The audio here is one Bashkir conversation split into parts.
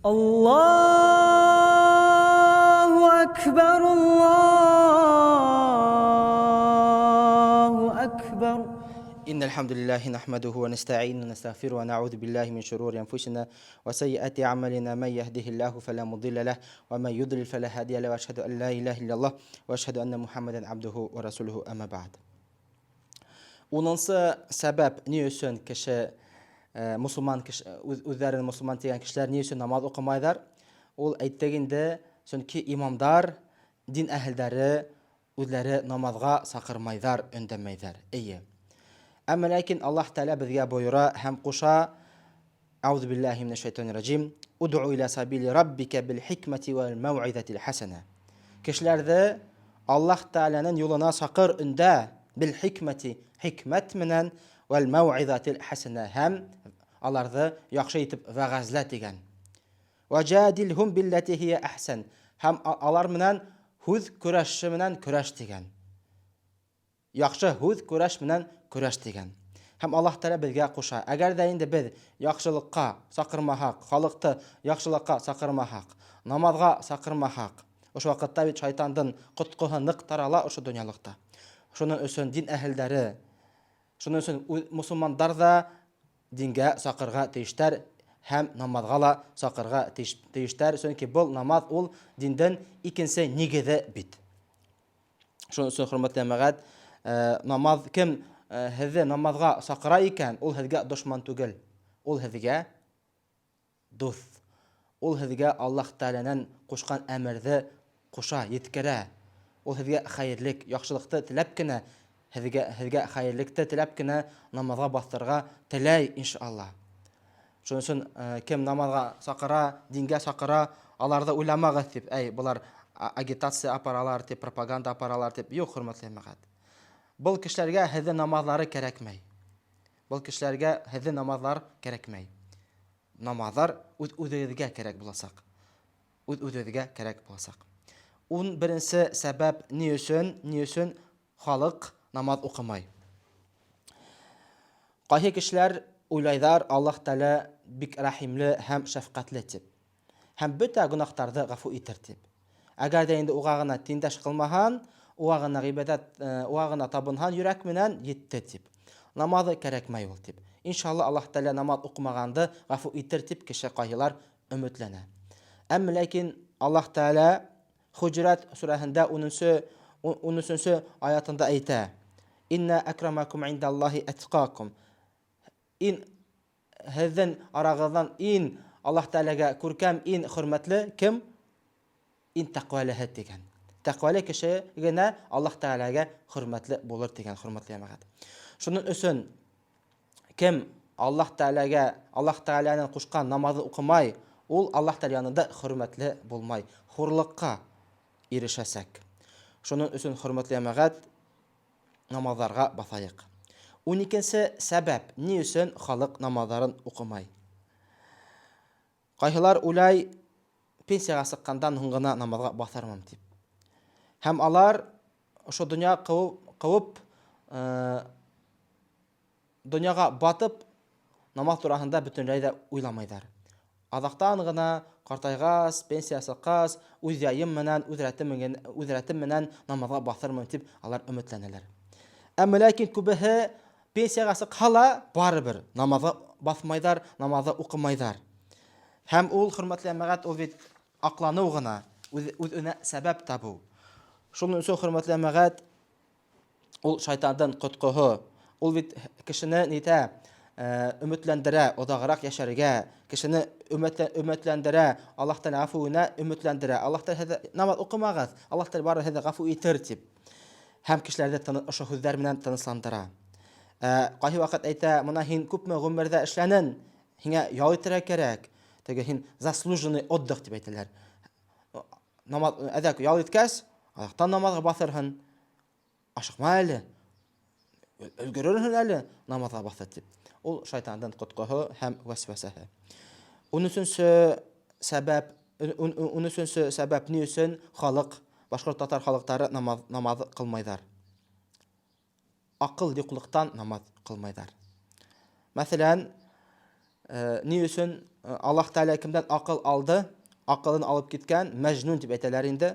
Аллаһу әкбәр, Аллаһу әкбәр. إن الحمد لله نحمده ونستعينه ونستغفره ونعوذ بالله من شرور أنفسنا وسيئات أعمالنا من يهده الله فلا مضل له ومن يضلل فلا هادي له وأشهد أن لا إله إلا الله وأشهد أن محمدا عبده ورسوله أما بعد. Унынсы сәбәп, ни өсөн кеше э, мосолман кеше үҙҙәрен мосолман тигән кешеләр ни өсөн намаҙ уҡымайҙар? Ул әйттек инде, сөнки имамдар, дин әһелдәре үҙләре намаҙға саҡырмайҙар, өндәмәйҙәр. Эйе. Әммә ләкин Аллаһ Тәгалә беҙгә бойора һәм ҡуша: Әүҙу биллаһи минәш шайтанир раҗим. Удъу иля сабили раббика бил хикмәти вәл мәүизәтил хәсәнә. Кешеләрҙе Аллаһ Тәгаләнең юлына саҡыр, өндә, бил хикмәти, хикмәт менән, вәл мәүизәтил хәсәнә, һәм аларҙы яҡшы итеп вәғәзлә тигән. Вәҗадилһум билләти һия әхсән. Һәм алар менән һүҙ көрәше менән көрәш тигән. Яҡшы һүҙ көрәш менән көрәш тигән. Һәм Аллаһ Тәгалә беҙгә ҡуша. Әгәр ҙә инде беҙ яҡшылыҡҡа саҡырмаһаҡ, халыҡты яҡшылыҡҡа саҡырмаһаҡ, намаҙға саҡырмаһаҡ, ошо ваҡытта бит шайтандың ҡотҡоһо ныҡ тарала ошо донъялыҡта. Шуның өсөн дин әһелдәре, шуның өсөн мосолмандар ҙа дингә саҡырға тейештәр һәм намаҙға ла саҡырға тейештәр, сөнки был намаҙ ул диндең икенсе нигеҙе бит. Шуның өсөн, хөрмәтле йәмәғәт, намаҙ кем һеҙҙе намаҙға саҡыра икән, ул һеҙгә дошман түгел. Ул һеҙгә дуҫ. Ул һеҙгә Аллаһ Тәгаләнән ҡушҡан әмерҙе ҡуша, еткерә. Ул һеҙгә хәйерлек, яҡшылыҡты теләп кенә, һеҙгә хәйерлекте теләп кенә намаҙға баҫтырырға теләй, иншалла. Шуның өсөн э, кем намаҙға саҡыра, дингә саҡыра, аларҙы уйламағыҙ тип, әй, былар агитация апаралар тип, пропаганда апаралар тип. Юҡ, хөрмәтле йәмәғәт. Был кешеләргә һеҙҙең намаҙлары кәрәкмәй. Был кешеләргә һеҙҙең намаҙлар кәрәкмәй. Намаҙлар үҙ-үҙегеҙгә кәрәк буласаҡ. Үҙ-үҙегеҙгә кәрәк буласаҡ. 11-нсе сәбәп, ни өсөн халыҡ намаҙ уҡымай? Ҡайһы кешеләр уйлайҙар, Аллаһ Тәгалә бик рәхимле һәм шәфҡәтле тип. Һәм бөтә гөнаһтарҙы ғәфү итер тип. Әгәр ҙә инде уға ғына тиңдәш ҡылмаһан, уға ғына ғибәдәт, уға ғына табынһан йөрәк менән, етте тип. Намаҙы кәрәкмәй ул тип. Иншалла, Аллаһ Тәгалә намаҙ уҡымағанды ғәфү итер тип кеше ҡайһылар өмөтләнә. Әммә ләкин Аллаһ Тәгалә Хуҗурат сүрәһендә 10-нчы 13-нче аятында әйтә: Инна акрамакум индаллаһи әтҡакум. Ин һеҙҙең арағыҙҙан ин Аллаһ Тәгаләгә күркәм, ин хөрмәтле кем? Ин тәҡвәлеһе тигән. Тәҡвәле кеше генә Аллаһ Тәгаләгә хөрмәтле булыр тигән, хөрмәтле йәмәғәт. Шуның өсөн кем Аллаһ Тәгаләгә, Аллаһ Тәгаләнең ҡушҡан намаҙын уҡымай, ул Аллаһ Тәгалә янында хөрмәтле булмай, хурлыҡҡа ирешәсәк. Шуның өсөн, хөрмәтле йәмәғәт, намаҙларға баҫайыҡ. 12-нсе сәбәп, ни өсөн халыҡ намаҙларын уҡымай? Ҡайһылар уйлай, пенсияға сыҡҡандан һуң ғына намаҙға баҫырмын тип. Һәм алар ошо донъя ҡыуып, донъяға батып, намаҙ тураһында бөтөнләй ҙә уйламайҙар. Аҙаҡтан ғына ҡартайғас, пенсия сыҡҡас, үҙ яйым менән, үҙ рәтем менән намаҙға баҫырмын тип алар өмөтләнәләр. Әммә ләкин күбеһе пенсияға сыҡһа ла барыбер намаҙға баҫмайҙар, намаҙҙы уҡымайҙар. Һәм ул, хөрмәтле йәмәғәт, ул бит аҡланыу ғына, үҙ-үҙенә сәбәп табыу. Шуның өсөн, хөрмәтле йәмәғәт, ул шайтандың ҡотҡоһо. Ул бит кешене нитә, өмөтләндерә, оҙағыраҡ йәшәргә, кешене өмөтләндерә, Аллаһ Тәгалә ғәфүенә өмөтләндерә. Аллаһ Тәгалә һеҙҙе намаҙ уҡымағыҙ, Аллаһ Тәгалә бары һеҙҙе ғәфү итер тип. Һәм кешеләрҙе ошо һүҙҙәр менән тынысландыра. Ҡайһы ваҡыт әйтә, мына һин күпме ғүмерҙә эшләнең, һиңә ял итергә кәрәк. Теге һин заслуженный отдых тип әйтәләр. Намаҙ әҙәк ял иткәс, аяҡтан намаҙға баҫырһың. Ашыҡма әле. Өлгөрөрһөң әле намаҙға баҫыр тип. Ул шайтандың ҡотҡоһо һәм вәсвәсәһе. 13-нсө сәбәп, 13-нсө сәбәп, ни өсөн халыҡ, башҡорт татар халыҡтары намаҙ ҡылмайҙар? Аҡыл юҡлыҡтан намаҙ ҡылмайҙар. Мәҫәлән, Ни өсөн Аллаһ Тәгалә кемдән акыл алды, акылын алып киткән, мәҗнүн дип әйтәләр инде.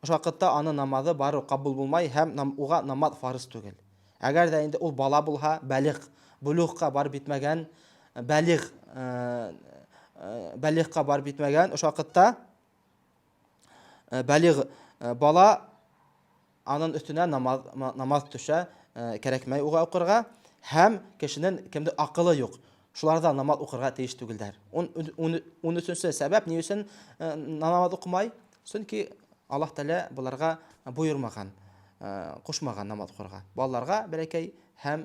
Ошо вакытта аның намазы бары кабул булмай һәм уга намаз фарыз түгел. Әгәр дә инде ул бала булһа, балигъ, булугка барып җитмәгән, балигъ, балигъка барып җитмәгән, ошо вакытта балигъ бала Анын өстенә намаз, намаз төшә, кәрәкмәй уга укырга, һәм кешенен кемдә акылы юк, шулар да намаз укырга тиеш түгелдәр. 13-нче сәбәп, ни өчен намаз укымай? Чөнки Аллаһ Тәгалә боларга боермаган, кушмаган намаз укырга. Балаларга бәләкәй һәм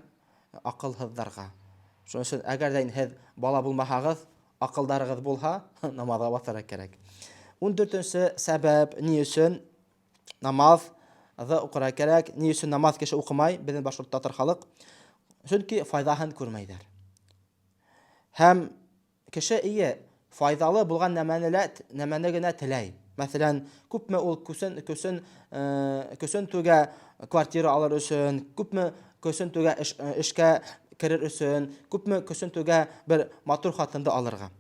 акылһызларга. Шуның өчен әгәр дә һез бала булмаһагыз, акылдарыгыз булһа, намазга басарга кирәк. 14-нче сәбәп, ни өчен намаз укырга кирәк. Ни өчен намаз кеше укымай, безнең башкорт татар халык? Чөнки файдаһын күрмәйдәр. Һәм кеше ие файдалы булган нәмәне лә, нәмәне генә теләй. Мәсәлән, күпме ул көсөн, көсөн, көсөн түгә квартира алыр өчен, күпме көсөн түгә эш, эшкә керер өчен, күпме көсөн түгә бер матур хатынды алырга.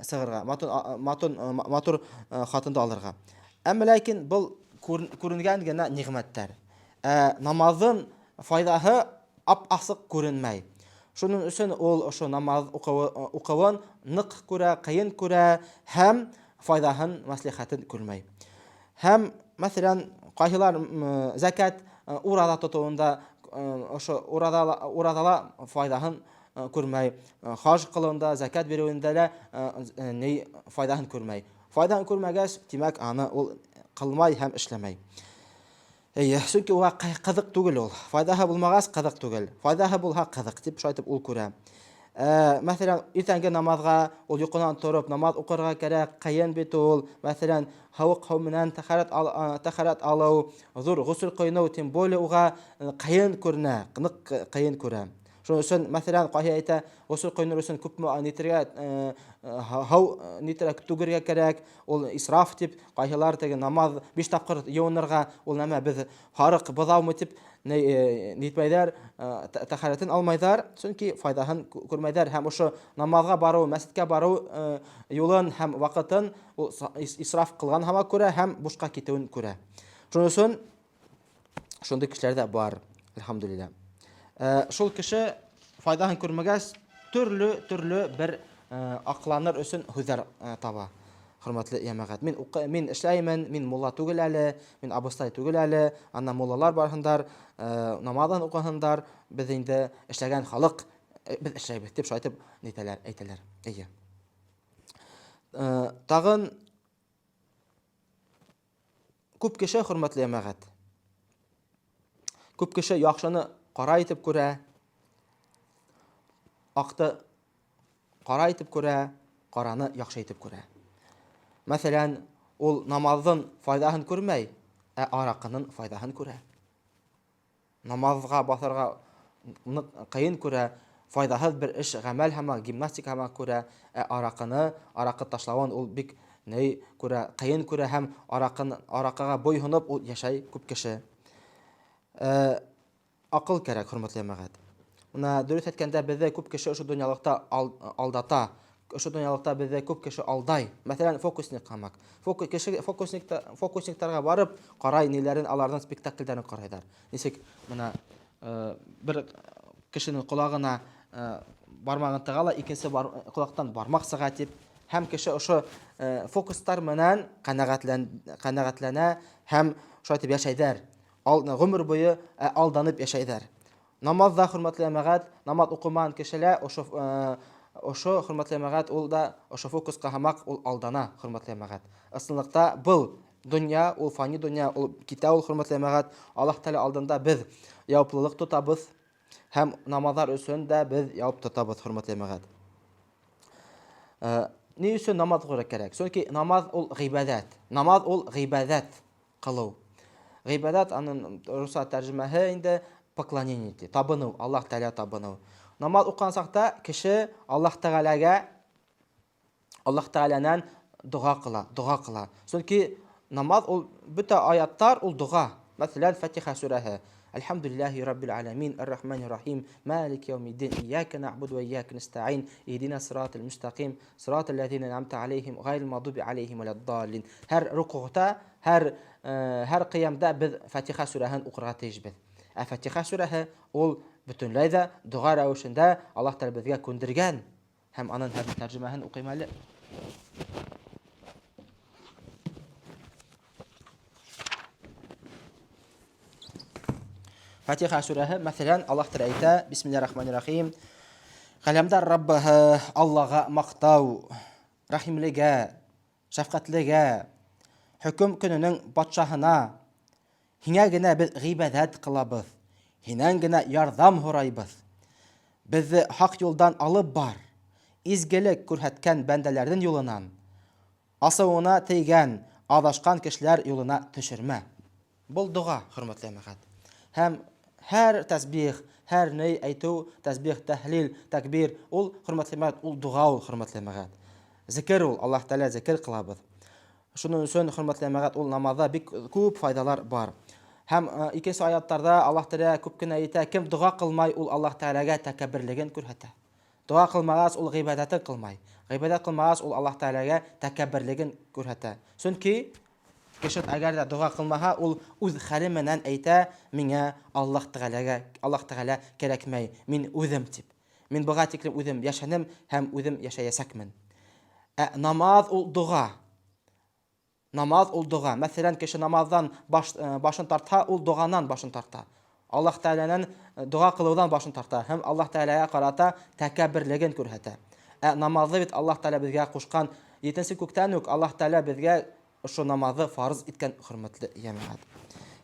Сыгырга, матур, матур, матур хатынды алырга. Әмма ләкин был күренгән генә нигъмәтләр. Ә намазын файдаһы ап-асык күренмәй. Шуның өчен ул ошо намаз укуын нык күрә, кыен күрә һәм файдаһын, мәслихәтен күрмәй. Һәм, мәсәлән, кайсылар зәкят, ураза тотуында ошо ураза уразала файдаһын күрмәй, хаж кылуында, зәкят бирүендә дә ни файдаһын күрмәй. Файдаһын күрмәгәч, димәк, аны ул кылмай һәм эшләмәй. Әйе, чөнки уга кызык түгел ул. Файдаһы булмагач, кызык түгел. Файдаһы булһа, кызык дип шулай итеп ул күрә. Ә, мәсәлән, иртәнге намазга ул йокыдан торып намаз укырга кирәк, кыен бит ул. Мәсәлән, һавык һау менән тәһарәт ал, тәһарәт алу, зур госел коену, тем более уга кыен күренә, нык кыен күрә. Шуның өчен, мәсәлән, кайсы әйтә, госел коеныр өчен күпме нитергә, һау нитергә түгергә кирәк, ул исраф дип, кайсылар теге намаз биш тапкыр юынырга, ул нәмә без һарык бозаумы дип нитмәйдәр, тәһарәтен алмайдар, чөнки файдаһын күрмәйдәр һәм ошо намазга бару, мәсҗидкә бару юлын һәм вакытын ул исраф кылган һаман күрә һәм бушка китүен күрә. Шуның өчен Шундый кешеләр дә бар, әлхәмдүлилләһ. Э, шул кеше файдаһын күрмәгәч, төрле-төрле бер э, акланыр өчен һүзләр э, таба. Хөрмәтле җәмәгать, мин укы, мин эшләймен, мин мулла түгел әле, мин абыстай түгел әле, анда муллалар барһындар, намазын укыһындар, без инде эшләгән халык, без эшләйбез дип шулай итеп нитәләр, әйтәләр. Әйе. Тагын Күп кеше, хөрмәтле җәмәгать, күп кеше яхшыны кара итеп күрә, акты кара итеп күрә, караны яхшы итеп күрә. Мәсәлән, ул намазның файдаһын күрмәй, ә аракының файдаһын күрә. Намазга басарга нык кыен күрә, файдасыз бер эш, гамәл һәм гимнастика һәм күрә, ә аракыны, аракы ташлавын ул бик ни күрә, кыен күрә һәм аракын, аракыга буйһынып ул яшәй күп кеше. Э, акыл кәрәк, хөрмәтле җәмәгать. Менә дөрес әйткәндә, бездә күп кеше ошо дөньялыкта алдата. Ошо дөньялыкта бездә күп кеше алдай. Мәсәлән, фокусник камак. Фокус, кеше фокусникта, фокусниктарга барып карай ниләрен, аларның спектакльләрен карайлар. Ничек менә э, бер кешенең колагына э, бармагын тыга ла, икенче бар, колактан бармак сыга дип. Һәм кеше ошо э, фокустар менән канәгатьлән, канәгатьләнә һәм шулай итеп яшәйдәр. Ал, гомер буе алданып яшәйдәр. Намаз да, хөрмәтле җәмәгать, намаз укымаган кешелә ошо ошо хөрмәтле җәмәгать, ул да ошо фокуска һамак ул алдана, хөрмәтле җәмәгать. Ысынлыкта был дөнья, ул фани дөнья, ул китә ул, хөрмәтле җәмәгать. Аллаһ Тәгалә алдында без яуаплылык тотабыз һәм намазлар өчен дә без явап тотабыз, хөрмәтле җәмәгать. Ни өчен намаз укырга кирәк? Чөнки намаз ул гыйбадәт. Намаз ул гыйбадәт. Кылу. Гыйбадәт аның русча тәрҗемәһе инде поклонение ди, табыну, Аллаһ Тәгалә табыну. Намаз укыган чакта кеше Аллаһ Тәгаләгә Аллаһ Тәгаләнән дога кыла, дога кыла. Чөнки намаз ул бөтә аятлар ул дога. Мәҫәлән, Фатиха сүрәһе. Әлхәмдүлилләһи раббил аләмин, ар-рахманир рахим, малики яумиддин, ияка нәгъбуду ва ияка нәстәгыйн, иһдина сиратал мустақим, сиратал ләзина ән'амта алейһим, гайрил мағдуби алейһим вәләд-даллин. Һәр рукугта, һәр э, һәр кыямда без Фатиха сүрәһен укырга тиешбез. Ә Фатиха сүрәһе ул бөтенләй дә дога рәвешендә Аллаһ Тәгалә безгә күндергән. Һәм анын хәзер тәрҗемәһен укыйм әле. Фатиха сүрәһе, мәсәлән, Аллаһ Тәгалә әйтә, Бисмиллаһир рахманир рахим. Галәмдәр Раббыһы Аллаһга мактау, рәхимлегә, шәфкатьлегә, хөкем көненең патшаһына, Һиңә генә без гыйбадәт кылабыз, Һинән генә ярдәм һорайбыз. Безне хак юлдан алып бар, изгелек күрһәткән бәндәләрнең юлынан, асылына тейгән, адашкан кешеләр юлына төшермә. Бул дога, хөрмәтле җәмәгать. Һәм һәр тәсбих, һәр ни әйтү, тәсбих, тәһлил, тәкбир, ул, хөрмәтле җәмәгать, ул дога ул, хөрмәтле җәмәгать. Зикер ул, Аллаһ Тәгалә зикер кылабыз. Шуның өчен, хөрмәтле җәмәгать, ул намазда бик күп файдалар бар. Һәм э, икенче аятларда Аллаһ Тәгалә күп кенә әйтә, кем дога кылмай, ул Аллаһ Тәгаләгә тәкәбберлеген күрсәтә. Дога кылмагач, ул гыйбадәтен кылмай. Гыйбадәт кылмагач, ул Аллаһ Тәгаләгә тәкәбберлеген күрсәтә. Чөнки кеше әгәр дә дога кылмаһа, ул үз хәле менән әйтә, миңа Аллаһ Тәгаләгә, Аллаһ Тәгалә кирәкмәй, мин үзем дип. Мин быга тиклем үзем яшәнем һәм үзем яшәячәкмен. Ә намаз ул дога. Намаз ул дога. Мәсәлән, кеше намаздан баш, э, башын тартса, ул доганнан башын тарта. Аллаһ Тәгаләнең э, дога кылудан башын тарта һәм Аллаһ Тәгаләгә карата тәкәбберлеген күрсәтә. Ә намазны бит Аллаһ Тәгалә безгә кушкан етенче күктән үк Аллаһ Тәгалә безгә ошо намазы фарыз иткән хөрмәтле җәмәгать.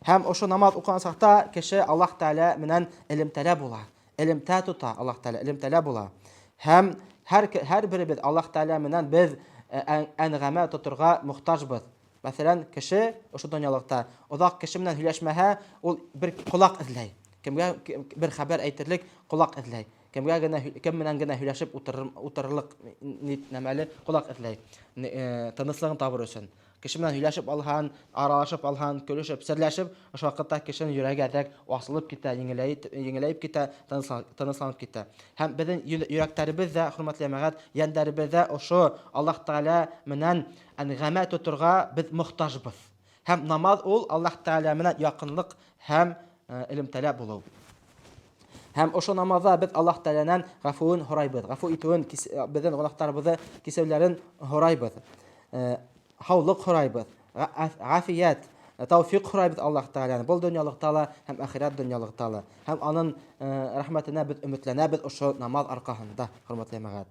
Һәм ошо намаз укыган чакта кеше Аллаһ Тәгалә менән элемтәдә була. Элемтә тота Аллаһ Тәгалә, элемтәдә була. Һәм һәр һәр беребез Аллаһ Тәгалә менән без э, әнгамә тотырга мохтаҗбыз. Мәсәлән, кеше ошо дөньялыкта озак кеше менән һөйләшмәһә, ул бер колак эзләй. Кемгә бер хәбәр әйтерлек колак эзләй. Кемгә генә кем менән генә һөйләшеп утырыр утырырлык нәмәле колак эзләй. Э, тынычлыгын табыр өчен. Кеше белән һөйләшеп алһан, аралашып алһан, көлешеп, серләшеп, ошо вакытта кешенең йөрәге әзрәк асылып китә, җиңеләеп, җиңеләеп китә, тынычланып китә. Һәм безнең йөрәкләребез дә, хөрмәтле җәмәгать, йәннәребез дә ошо Аллаһ Тәгалә менән әнгамә тотырга без мохтаҗбыз. Һәм намаз ул Аллаһ Тәгалә менән якынлык һәм э, элемтәлә булу. Һәм ошо намазда без Аллаһ Тәгаләнән гафуын һорайбыз. Гафу итүен, э, безнең гөнаһларыбызны кисәүләрен һорайбыз. Э, һаулык һорайбыз. Гафият, тәүфик һорайбыз Аллаһ Тәгаләнән. Был дөньялыкта ла һәм ахирәт дөньялыкта ла. Һәм анын рәхмәтенә без өметләнәбез ошо намаз аркаһында, хөрмәтле җәмәгать.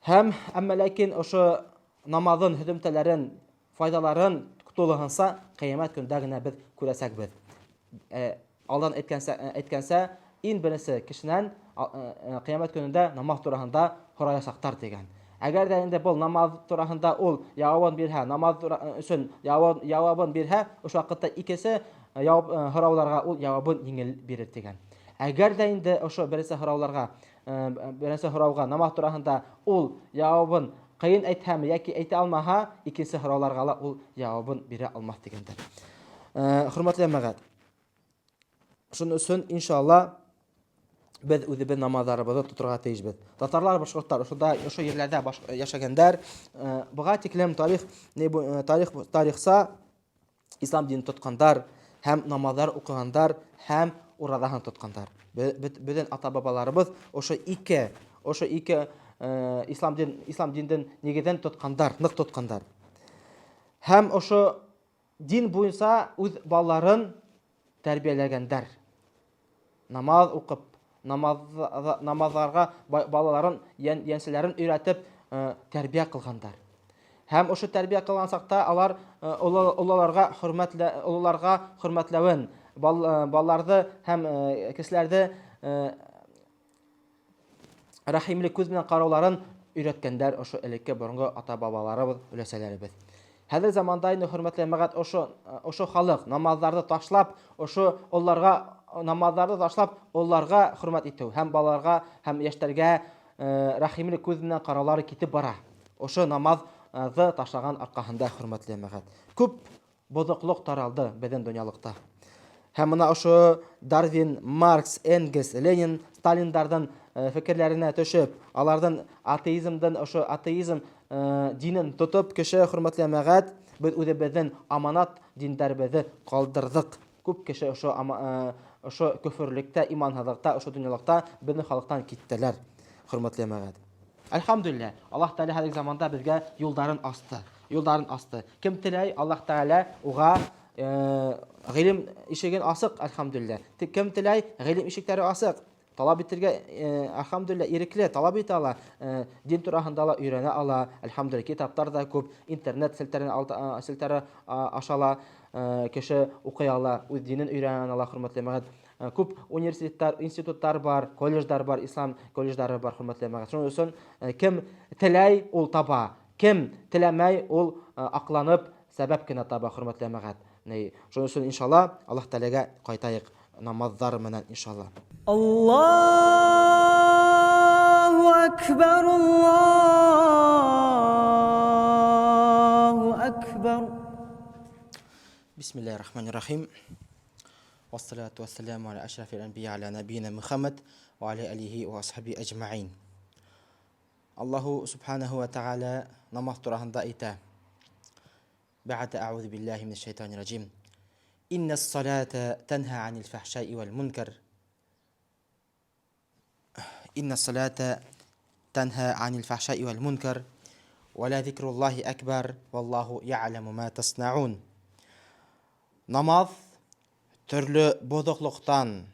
Һәм әмма ләкин ошо намазын һөҙөмтәләрен Файдаларын тулыһынса кыямәт көндә генә без күрәсәкбез. Э, алдан әйткәнсә, э, әйткәнсә, иң беренче кешенән э, кыямәт көнендә намаз тураһында һораячактар дигән. Әгәр дә инде был намаз тураһында ул яуабын бирһә, намаз өчен яуабын бирһә, ошо вакытта икенче яуап һорауларга ул яуабын җиңел бирер дигән. Әгәр дә инде ошо беренче һорауларга Беренче һорауга намаз тураһында ул җавабын кыен әйтһәме яки әйтә алмаһа, икенче һорауларга ла ул җавабын бирә алмас дигәндер. Хөрмәтле җәмәгать, шуның өчен иншалла без үзебез намазларыбызны тотырга тиешбез. Татарлар, башкортлар ошода ошо җирләрдә яшәгәндәр, буга тиклем тарих, тарих тарихса ислам динен тоткандар һәм намазлар укыгандар һәм уразаһын тоткандар. Безнең ата-бабаларыбыз ошо ике, ошо ике э, ислам дин, ислам динен нигезен тоткандар, нык тоткандар. Һәм ошо дин буенча үз балаларын тәрбияләгәндәр. Намаз укып, намаз, намазларга балаларын, янсәләрен өйрәтеп, э, тәрбия кылгандар. Һәм ошо тәрбия кылган чакта алар э, олыларга хөрмәтлә, олыларга хөрмәтләвен, э, балаларны һәм кешеләрне рәхимле күз белән карауларын өйрәткәндәр ошо элекке борынгы ата-бабаларыбыз, өләсәләребез. Хәзер заманда инде хөрмәтле җәмәгать ошо ошо халык намазларны ташлап, ошо олларга намазларны ташлап, олларга хөрмәт итү һәм балаларга һәм яшьләргә э, рәхимле күз белән караулары китеп бара. Ошо намазны ташлаган аркасында хөрмәтле җәмәгать. Күп. Боҙоҡлоҡ таралды беҙҙең донъялыҡта. Һәм мына ошо Дарвин, Маркс, Энгельс, Ленин, Сталиндарҙың фекерләренә төшөп, аларҙың атеизмдың ошо атеизм динен тотоп, кеше, хөрмәтле йәмәғәт, беҙ үҙебеҙҙең аманат диндәребеҙҙе ҡалдырҙыҡ. Күп кеше ошо көфөрлөктә, иманһыҙлыҡта, ошо донъялыҡта беҙҙең халыҡтан киттеләр, хөрмәтле йәмәғәт. Әлхәмдүлилләһ, Аллаһ Тәғәлә хәҙерге заманда беҙгә юлдарын асты. Юлдарын асты. Кем теләй, Аллаһ Тәғәлә уға ғилем ишеген асыҡ, әлхәмдүлилләһ. Кем теләй, ғилем ишектәре асыҡ. Талап итергә, әлхәмдүлилләһ, ирекле талап итә ала, дин тураһында ла өйрәнә ала, әлхәмдүлилләһ, китаптар да күп, интернет селтәре аша ла кеше уҡый ала, үҙ динен өйрәнә ала, хөрмәтле йәмәғәт. Күп университеттар, институттар бар, колледждар бар, ислам колледждары бар, хөрмәтле йәмәғәт. Шуның өсөн кем теләй, ул таба. Кем теләмәй, ул аҡланып сәбәп кенә таба, хөрмәтле йәмәғәт. Шуның өсөн, иншалла, Аллаһ Тәғәләгә ҡайтайыҡ намаҙҙар менән, иншалла. Аллаһу акбар, Аллаһу акбар. Бисмиллахир рахманир рахим. Вассалату вассаламу аля ашрафил анбия аля набийна Мухаммад ва аля алихи ва асхаби ажмаин. Аллаху субханаху ва тааля намаҙ тураһында әйтә. Бәғәтә аузу биллахи минәш шайтанир раджим. Иннас салата танха анил фахшаи вал мункар. Иннас салата танха анил фахшаи вал мункар. Ва ла зикруллахи акбар валлаху я'ламу ма таснаун. Намаҙ төрлө боҙоҡлоҡтан,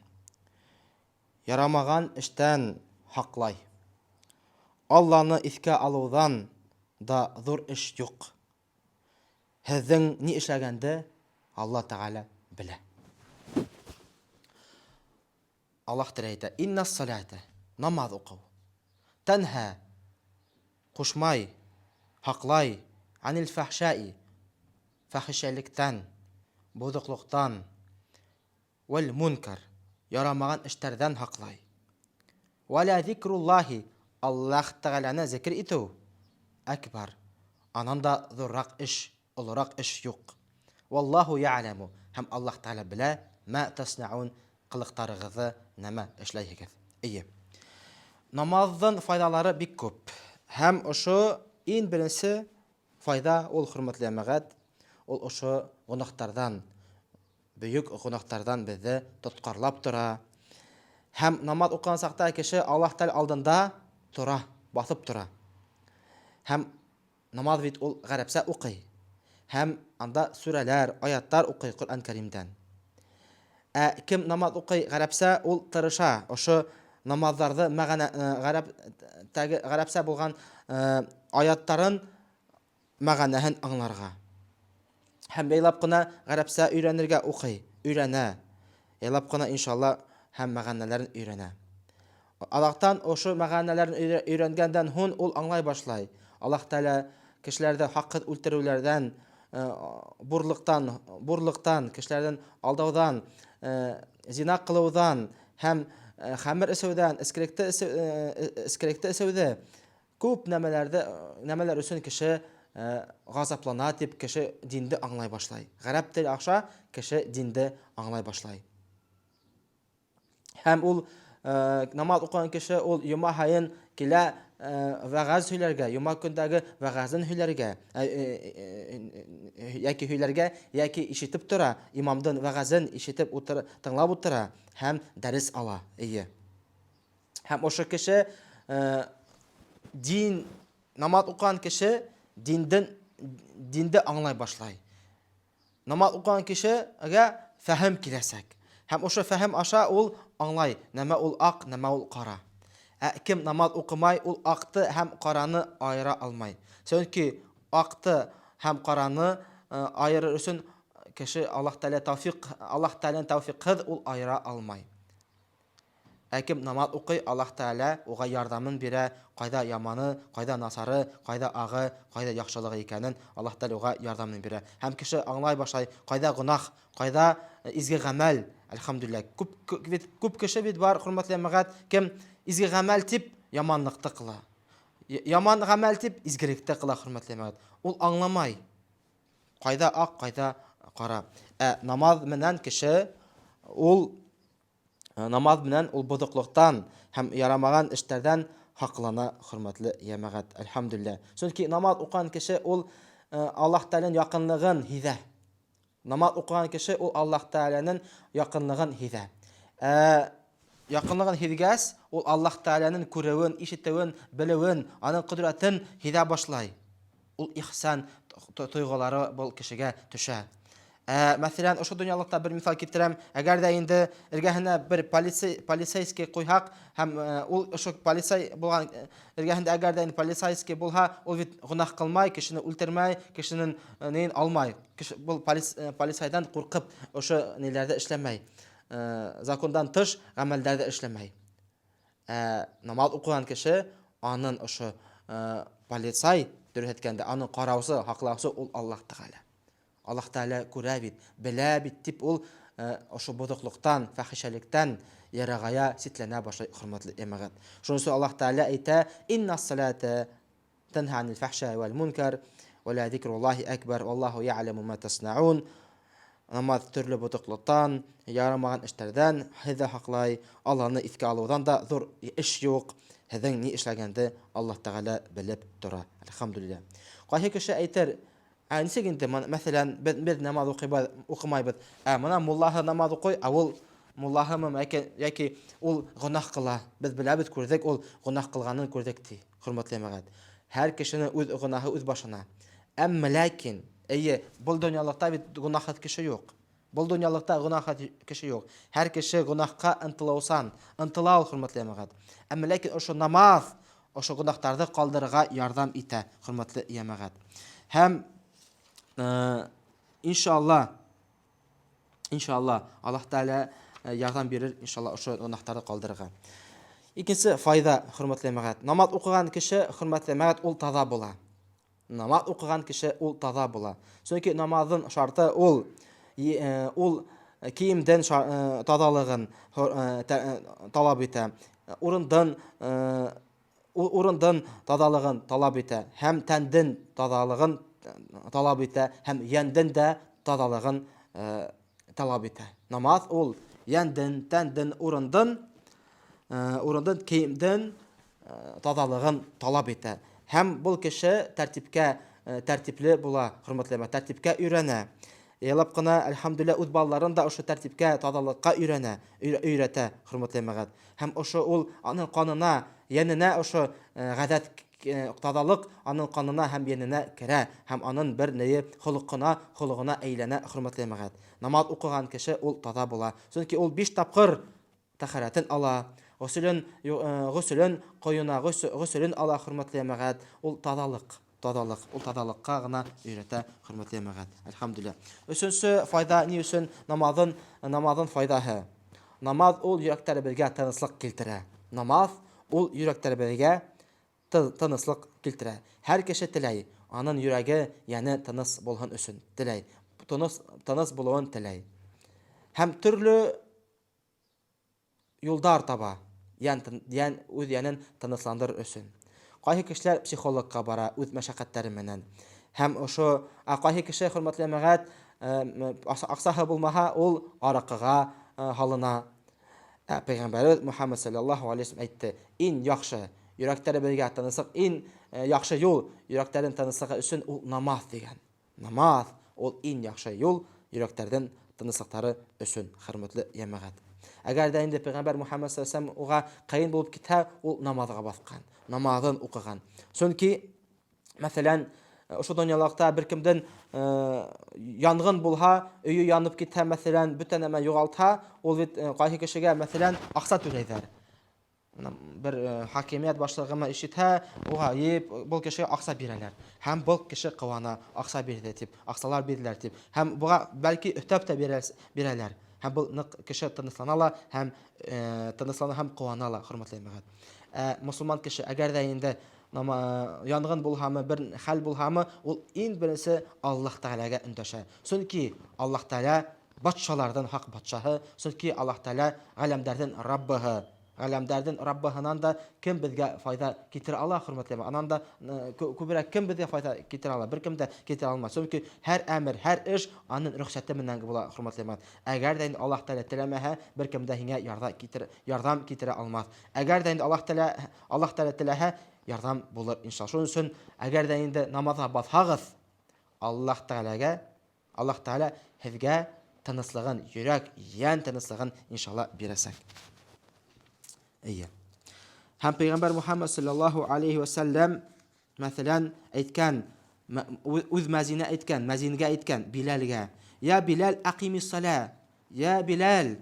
ярамаған эштән һаҡлай. Алланы иҫкә алыуҙан да ҙур эш юҡ. Һеҙҙең ни эшләгәнде Алла Тәғәлә белә. Аллаһ Тәғәлә әйтә: Иннас салата, намаҙ уҡыу, тәнһә, ҡушмай, һаҡлай, анил фахшаи, фәхишәлектән, боҙоҡлоҡтан, вәл мункар, ярамаған эштәрҙән һаҡлай. Вә лә зикруллаһи, Аллаһ Тәғәләне зикр итеү акбар, анан да ҙурыраҡ эш, олораҡ эш юҡ. Валлаһу я'ламу, һәм Аллаһ Тәғәлә белә, мә таснаун, ҡылыҡтарығыҙҙы, нәмә эшләйһегеҙ. Эйе. Намаҙҙың файҙалары бик күп. Һәм ошо иң беренсе файҙа ул, хөрмәтле йәмәғәт, ул ошо гонаһтарҙан, бөйөк гонаһтарҙан беҙҙе тотҡарлап тора. Һәм намаҙ уҡыған саҡта кеше Аллаһ Тәғәлә алдында тора, баҫып тора. Һәм намаҙ бит ул ғәрәпсә уҡый. Һәм анда сүрәләр, аяттар уҡый Ҡөрьән Кәримдән. Ә кем намаҙ уҡый ғәрәпсә, ул тырыша ошо намаҙҙарҙы мәғәнә, ғәрәп, тәге, ғәрәпсә булған аяттарын мәғәнәһен аңларға. Һәм яйлап ҡына ғәрәпсә өйрәнергә уҡый, өйрәнә. Яйлап ҡына иншалла һәм мәғәнәләрен өйрәнә. Аллаһтан ошо мәғәнәләрен өйрәнгәндән һуң ул аңлай башлай. Аллаһ Тәғәлә кешеләрҙе хаҡһыҙ үлтереүләрҙән, бурлыҡтан, кешеләрҙән алдауҙан, зина ҡылыуҙан һәм хәмер эсеүҙән, эскелекте эсеүҙе күп нәмәләр өсөн кеше ғазаплана тип кеше динде аңлай башлай. Ғәрәп тел аша кеше динде аңлай башлай. Һәм ул намаҙ уҡыған кеше ул йома һайын килә, вәғәз һөйләргә, йома көндәге вәғәзен һөйләргә, йәки һөйләргә, йәки ишетеп тора, имамдың вәғәзен ишетеп утыра, тыңлап утыра һәм дәрес ала. Эйе. Һәм ошо кеше, дин намаҙ уҡыған кеше динде аңлай башлай. Намаҙ уҡыған кешегә фәһем киләсәк. Һәм ошо фәһем аша ул аңлай, нәмә ул аҡ, нәмә ул ҡара. Ә кем намаҙ уҡымай, ул аҡты һәм ҡараны айыра алмай. Сөнки аҡты һәм ҡараны айырыр өсөн кеше Аллаһ Тәғәлә тәүфиҡ, Аллаһ Тәғәләнең тәүфиҡһыҙ ул айыра алмай. Ә кем намаҙ уҡый, Аллаһ Тәғәлә уға ярҙамын бирә, ҡайҙа яманы, ҡайҙа насары, ҡайҙа ағы, ҡайҙа яҡшылығы икәнен Аллаһ Тәғәлә уға ярҙамын бирә. Һәм кеше аңлай башлай, ҡайҙа гонаһ, ҡайҙа изге ғәмәл. Әлхәмдүлилләһ. Күп кеше бит бар, хөрмәтле йәмәғәт, кем изге ғәмәл тип яманлыҡты ҡыла. Яман ғәмәл тип изгелекте ҡыла, хөрмәтле йәмәғәт. Ул аңламай. Ҡайҙа аҡ, ҡайҙа Ҡара. Ә намаҙ менән кеше ул намаҙ менән ул боҙоҡлоҡтан һәм ярамаған эштәрҙән һаҡлана, хөрмәтле йәмәғәт. Әлхәмдүлилләһ. Сөнки намаҙ уҡыған кеше ул Аллаһ Тәғәләнең яҡынлығын һиҙә. Намаҙ уҡыған кеше ул Аллаһ Тәғәләнең яҡынлығын һиҙә. Ә яҡынлығын һиҙгәс, ул Аллаһ Тәғәләнең күреүен, ишетеүен, белеүен, аның ҡөҙрәтен һиҙә башлай. Ул ихсан тойғолары был кешегә төшә. Ә, мәҫәлән, ошо донъялыҡта бер миҫал китерәм. Әгәр ҙә инде эргәһенә бер полицей, полицейский ҡуйһаҡ һәм ул ошо полицай булған эргәһендә әгәр ҙә инде полицейский булһа, ул бит гонаһ ҡылмай, кешене үлтермәй, кешенең неен алмай. Кеше был полицайҙан ҡурҡып ошо ниләрҙе эшләмәй. Закондан тыш ғәмәлдәрҙе эшләмәй. Ә намаҙ уҡыған кеше анын ошо полицай, дөрөҫ әйткәндә, аның ҡараусы, һаҡлаусы ул Аллаһ Тәғәлә. Аллаһ Тәғәлә күрә бит, белә бит тип ул ошо боҙоҡлоҡтан, фәхишәлектән ярағая, ситләнә башлай, хөрмәтле йәмәғәт. Шуның өсөн Аллаһ Тәғәлә әйтә: "Инна салата тәнһа анил фәхшә вәл мункар, вә лә зикруллаһи әкбәр, валлаһу яғләму ма таснаун." Намаҙ төрлө боҙоҡлоҡтан, ярамаған эштәрҙән һеҙҙе һаҡлай, Алланы иҫкә алыуҙан да ҙур эш юҡ. Һеҙҙең ни эшләгәнде Аллаһ Тәғәлә белеп тора. Әлхәмдүлилләһ. Ҡайһы кеше әйтер, ә нисек инде, мәҫәлән, беҙ намаҙ уҡыйбыҙ, уҡымайбыҙ, ә мына муллаһы намаҙ уҡый, ә ул муллаһымы, йәки ул гонаһ ҡыла. Беҙ беләбеҙ, күрҙек, ул гонаһ ҡылғанын күрҙек, ти. Хөрмәтле йәмәғәт. Һәр кешенең үҙ гонаһы үҙ башына. Әммә ләкин, эйе, был донъялыҡта бит гонаһһыҙ кеше юҡ. Был донъялыҡта гонаһһыҙ кеше юҡ. Һәр кеше гонаһҡа ынтылыусан, ынтыла ул, хөрмәтле йәмәғәт. Әммә ләкин ошо намаҙ ошо гонаһтарҙы ҡалдырырға ярҙам итә, хөрмәтле йәмәғәт. Һәм иншалла, иншалла, Аллаһ Тәғәлә ярҙам бирер, иншалла, ошо гонаһтарҙы ҡалдырырға. Икенсе файҙа, хөрмәтле йәмәғәт. Намаҙ уҡыған кеше, хөрмәтле йәмәғәт, ул таҙа була. Намаҙ уҡыған кеше ул таҙа була. Сөнки намаҙҙың шарты ул ул кейемдең таҙалығын талап итә, урындың урындың таҙалығын талап итә һәм тәндең таҙалығын талап итә һәм йәндең дә таҙалығын талап итә. Намаҙ ул йәндең, тәндең, урындың, урындың, кейемдең таҙалығын талап итә. Һәм был кеше тәртипкә, тәртипле була, хөрмәтле, тәртипкә өйрәнә. Ялап ҡына, әлхәмдүлилләһ, үҙ балаларын да ошо тәртипкә, таҙалыҡҡа өйрәнә, өйрәтә, хөрмәтле йәмәғәт. Һәм ошо ул аның ҡанына, йәненә ошо ғәҙәт таҙалыҡ аның ҡанына һәм йәненә керә һәм аның бер нейе холоҡона, холоғона әйләнә, хөрмәтле йәмәғәт. Намаҙ уҡыған кеше ул таҙа була. Сөнки ул 5 тапҡыр тәһәрәтен ала, ғөсөлөн, ғөсөлөн ҡойона, ғөсөлөн ала, хөрмәтле йәмәғәт. Ул таҙалыҡ, таҙалыҡ, ул таҙалыҡҡа ғына өйрәтә, хөрмәтле йәмәғәт. Әлхәмдүлилләһ. Өсөнсө файҙа ни өсөн намаҙын, намаҙын файҙаһы. Намаҙ ул йөрәктәребеҙгә тыныслыҡ килтерә. Намаҙ ул йөрәктәребеҙгә тыныслыҡ килтерә. Һәр кеше теләй, аның йөрәге йәне тыныс булһын өсөн теләй. Тыныс, тыныс булыуын теләй. Һәм төрлө юлдар таба, йән, йән үҙ йәнен тынысландырыр өсөн. Ҡайһы кешеләр психологҡа бара үҙ мәшәҡәттәре менән. Һәм ошо, ә ҡайһы кеше, хөрмәтле йәмәғәт, аҡсаһы булмаһа, ул араҡыға һалына. Ә Пәйғәмбәребеҙ Мөхәммәд саллаллаһу алейһи вәсәлләм әйтте: иң яҡшы йөрәктәребеҙгә тыныслыҡ, иң яҡшы юл йөрәктәрҙең тыныслығы өсөн ул намаҙ тигән. Намаҙ ул иң яҡшы юл йөрәктәрҙең тыныслыҡтары өсөн, хөрмәтле йәмәғәт. Әгәр ҙә инде Пәйғәмбәр Мөхәммәд саллаллаһу алейһи вәсәлләм уға ҡыйын булып китһә, ул намаҙға баҫҡан, намаҙын уҡыған. Сөнки, мәҫәлән, ошо донъялыҡта бер кемдең янғын булһа, өйө янып китһә, мәҫәлән, бөтә нәмә юғалтһа, ул бит ҡайһы кешегә, мәҫәлән, аҡса түләйҙәр. Бер хакимиәт башлығымы ишетһә, уға йыйып, был кешегә аҡса бирәләр. Һәм был кеше ҡыуана, аҡса бирҙе тип, аҡсалар бирҙеләр тип. Һәм быға бәлки өҫтәп тә бирәләр. Һәм был ныҡ кеше тыныслана ла, һәм тыныслана һәм ҡыуана ла, хөрмәтле йәмәғәт. Ә мосолман кеше, әгәр ҙә инде янғын булһамы, бер хәл булһамы, ул иң беренсе Аллаһ Тәғәләгә өндәшә. Сөнки Аллаһ Тәғәлә батшаларҙың хаҡ батшаһы, сөнки Аллаһ Тәғәлә ғаләмдәрҙең Раббыһы. Ғаләмдәрҙең Раббыһынан да кем беҙгә файҙа китерә ала, хөрмәтле җәмәғәт? Анан да күберәк кем беҙгә файҙа китерә ала? Бер кем дә китерә алмай. Сөнки һәр әмер, һәр эш аның рөхсәте менән була, хөрмәтле җәмәғәт. Әгәр дә инде Аллаһ Тәгалә теләмәһә, бер кем дә һиңә ярҙа китер, ярҙам китерә алмаҫ. Әгәр дә инде Аллаһ Тәгалә, Аллаһ Тәгалә теләһә, ярҙам булыр, иншалла. Шуның өсөн, әгәр дә инде намаҙға баҫһағыҙ, Аллаһ Тәгаләгә Аллаһ Тәгалә һеҙгә тыныслығын, йөрәк, йән тыныслығын иншалла бирәсәк. Эйе. Һәм Пәйғәмбәр Мухаммад саллаллаһу алейхи ва сәлләм, мәҫәлән, әйткән, үҙ мәзинә әйткән, мәзингә әйткән, Биләлгә: "Я Биләл, акими салә. Я Биләл,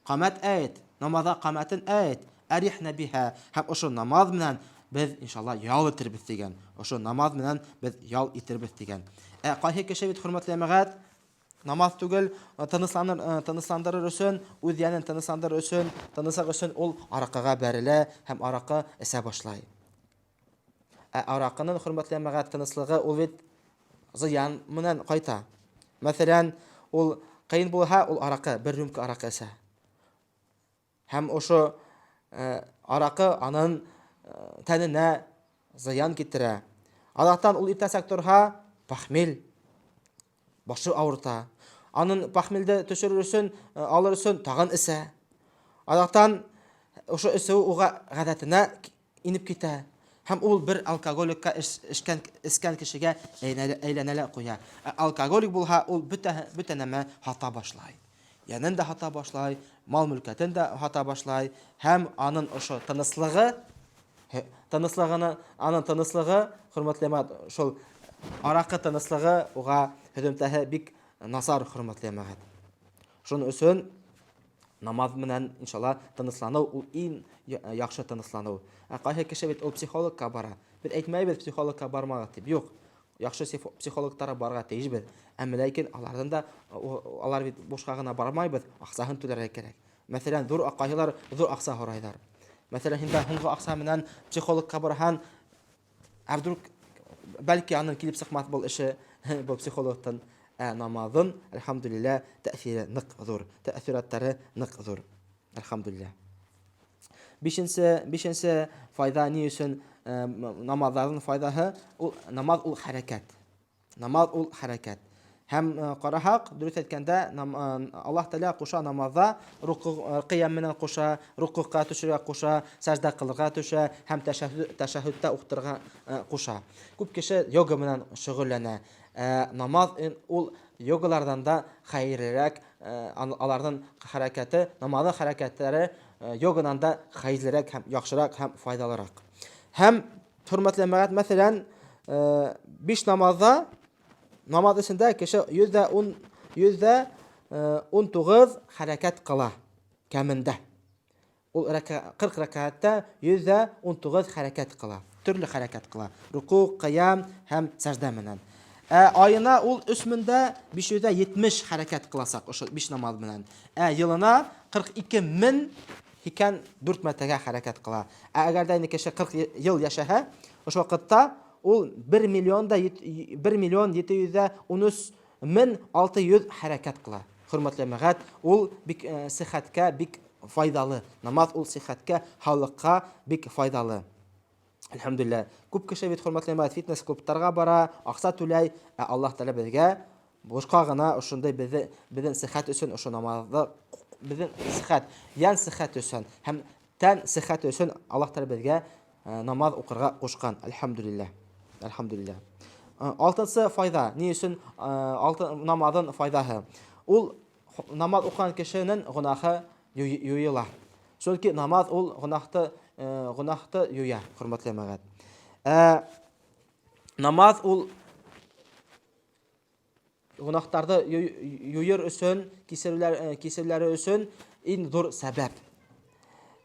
Камәт әйт, намазда камәтен әйт, әрихнә биһә, һәм ошо намаз менән без иншалла ял итербез дигән. Ошо намаз менән без ял итербез дигән. Ә кайсы кеше бит, хөрмәтле җәмәгать, намаз түгел, тынысланыр, тынысландырыр өчен, үз йәнен тынысландырыр өчен, тыныслык өчен ул аракыга бәрелә һәм аракы эчә башлай. Ә аракының, хөрмәтле җәмәгать, тыныслыгы ул бит зыян менән кайта. Мәсәлән, ул кыен булса, ул аракы, бер рюмка аракы эчә. Һәм ошо э, аракы анын э, тәненә зыян китерә. Аллаһтан ул иртәнсәк торһа, похмель, башы авырта. Анын похмельде төшерер өчен, э, алыр өчен тагын эчә. Аллаһтан ошо эчү уга гадәтенә инеп китә һәм ул бер алкоголикка эчкән, эчкән кешегә әйләнә лә куя. Ә алкоголик булһа, ул бөтә, бөтә нәмә һата башлай. Йәнен дә һата башлай, мал-мөлкәтен дә һата башлай һәм анын ошо тыныслыгы, тыныслыгыны, анын тыныслыгы, хөрмәтле җәмәгать, шул аракы тыныслыгы уга һөҙөмтәһе бик насар, хөрмәтле җәмәгать. Шуның өчен намаз менән, иншалла, тыныслану ул иң яхшы тыныслану. Ә кайсы кеше бит ул психологка бара. Без әйтмәйбез психологка бармагыз дип. Юк. Яхшы психологтарга барырга тиешбез. Әмма ләкин алардан да алар бит бушка гына бармайбыз, акчасын түләргә кирәк. Мәсәлән, зур кайсылар зур акча сорайлар. Мәсәлән, һин дә һуңгы акча менән психологка барһаң, Ә вдруг, бәлки аның килеп чыкмас был эше, был психологтан, ә намазын, әлхәмдүлиллә, тәэсире нык зур, тәэсираттары нык зур. Әлхәмдүлиллә. Бишенче, бишенче файда ни өчен э, намазларның файдаһы, ул намаз ул хәрәкәт. Намаз ул хәрәкәт. Һәм э, караһак, дөрес әйткәндә, э, Аллаһ Тәгалә куша намазда, руку э, кыям менән куша, рукугка төшергә куша, сәҗдә кылырга төшә һәм тәшәһһүдтә укытырга куша. Күп кеше йога менән шөгыльләнә. Намаз ул йогалардан да хәерлерәк, аларның хәрәкәте, намазның хәрәкәтләре йогадан да хәерлерәк һәм яхшырак һәм файдалырак. Һәм Хөрмәтле җәмәгать, мәсәлән, биш намазда, намаз эчендә кеше 110 119 хәрәкәт кыла кәмендә. Ул 40 рәкәгатьтә 119 хәрәкәт кыла. Төрле хәрәкәт кыла. Руку, кыям һәм сәҗдә менән. Ә аена ул 3570 хәрәкәт кыласак, ошо 5 намаз менән. Ә елына 42 мең Икән, дүрт мәртәгә хәрәкәт кыла. Ә әгәр дә инде кеше 40 ел яшәһә, ошо вакытта ул 1 миллион да 1 миллион 713 мең 600 хәрәкәт кыла. Хөрмәтле җәмәгать, ул бик э, сихәткә бик файдалы. Намаз ул сихәткә, һаулыкка бик файдалы. Әлхәмдүлилләһ. Күп кеше бит, хөрмәтле җәмәгать, фитнес клубларга бара, акча түләй, ә Аллаһ Тәгалә безгә бушка гына ошындай безне безнең сихәт өчен ошо намазны безнең сихәт, йән сихәте өчен һәм тән сихәте өчен Аллаһ Тәгалә безгә э, намаз укырга кушкан. Әлхәмдүлилләһ. Әлхәмдүлилләһ. Э, алтынчы файда, ни өчен э, алты намазын файдаһы? Ул намаз укыган кешенең гөнаһы юела. Чөнки намаз ул гөнаһты гөнаһты юя, хөрмәтле җәмәгать. Ә намаз ул гөнаһтарны юер өчен, кисерүләр кисерүләре өчен иң зур сәбәп.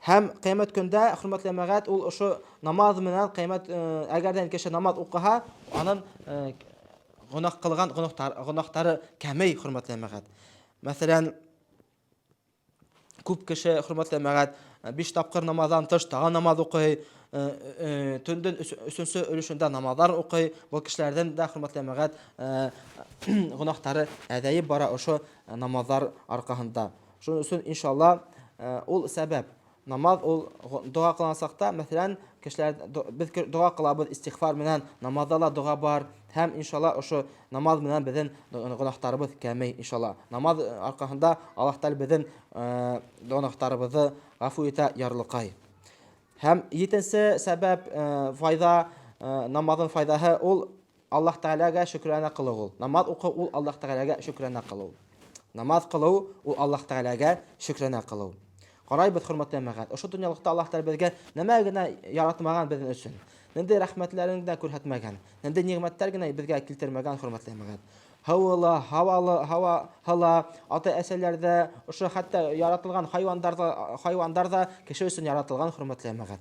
Һәм кыямәт көндә, хөрмәтле җәмәгать, ул ошо намаз менән кыямәт, әгәрдән кеше намаз укыһа, анын гөнаһ кылган гөнаһтар, гөнаһтары кәмей, хөрмәтле җәмәгать. Мәсәлән, күп кеше, хөрмәтле җәмәгать, биш тапкыр намаздан тыш тагы намаз укый, төнден өченче өлешендә намазлар укый. Бу кешеләрдән дә, хөрмәтле җәмәгать, гөнаһтары әзәеп бара ошо намазлар аркасында. Шуның өчен, иншалла, ул сәбәп. Намаҙ ул дога ҡылған саҡта, мәҫәлән, кешеләр беҙ дога ҡылабыҙ истиғфар менән, намаҙҙа ла дога бар һәм иншалла ошо намаҙ менән беҙҙең гонаһтарыбыҙ кәмей иншалла. Намаҙ арҡаһында Аллаһ Тәғәлә беҙҙең гонаһтарыбыҙҙы ғәфү итә, ярлыҡай. Һәм етенсе сәбәп, файҙа, намаҙҙың файҙаһы ул Аллаһ Тәғәләгә шөкрәнә ҡылыу ул. Намаҙ уҡыу ул Аллаһ Тәғәләгә шөкрәнә ҡылыу. Намаҙ ҡылыу ул Аллаһ Тәғәләгә шөкрәнә ҡылыу. Ҡарайбыҙ, хөрмәтле йәмәғәт, ошо донъялыҡта Аллаһ Тәғәлә беҙгә нәмә генә яратмаған беҙҙең өсөн. Ниндәй рәхмәтләрен генә күрһәтмәгән, ниндәй ниғмәттәр генә беҙгә килтермәгән, хөрмәтле йәмәғәт. Һыуы ла, һауалы, һауаһы ла, ата-әсәләр дә, ошо хәтта яратылған хайуандар да, хайуандар да кеше өсөн яратылған, хөрмәтле йәмәғәт.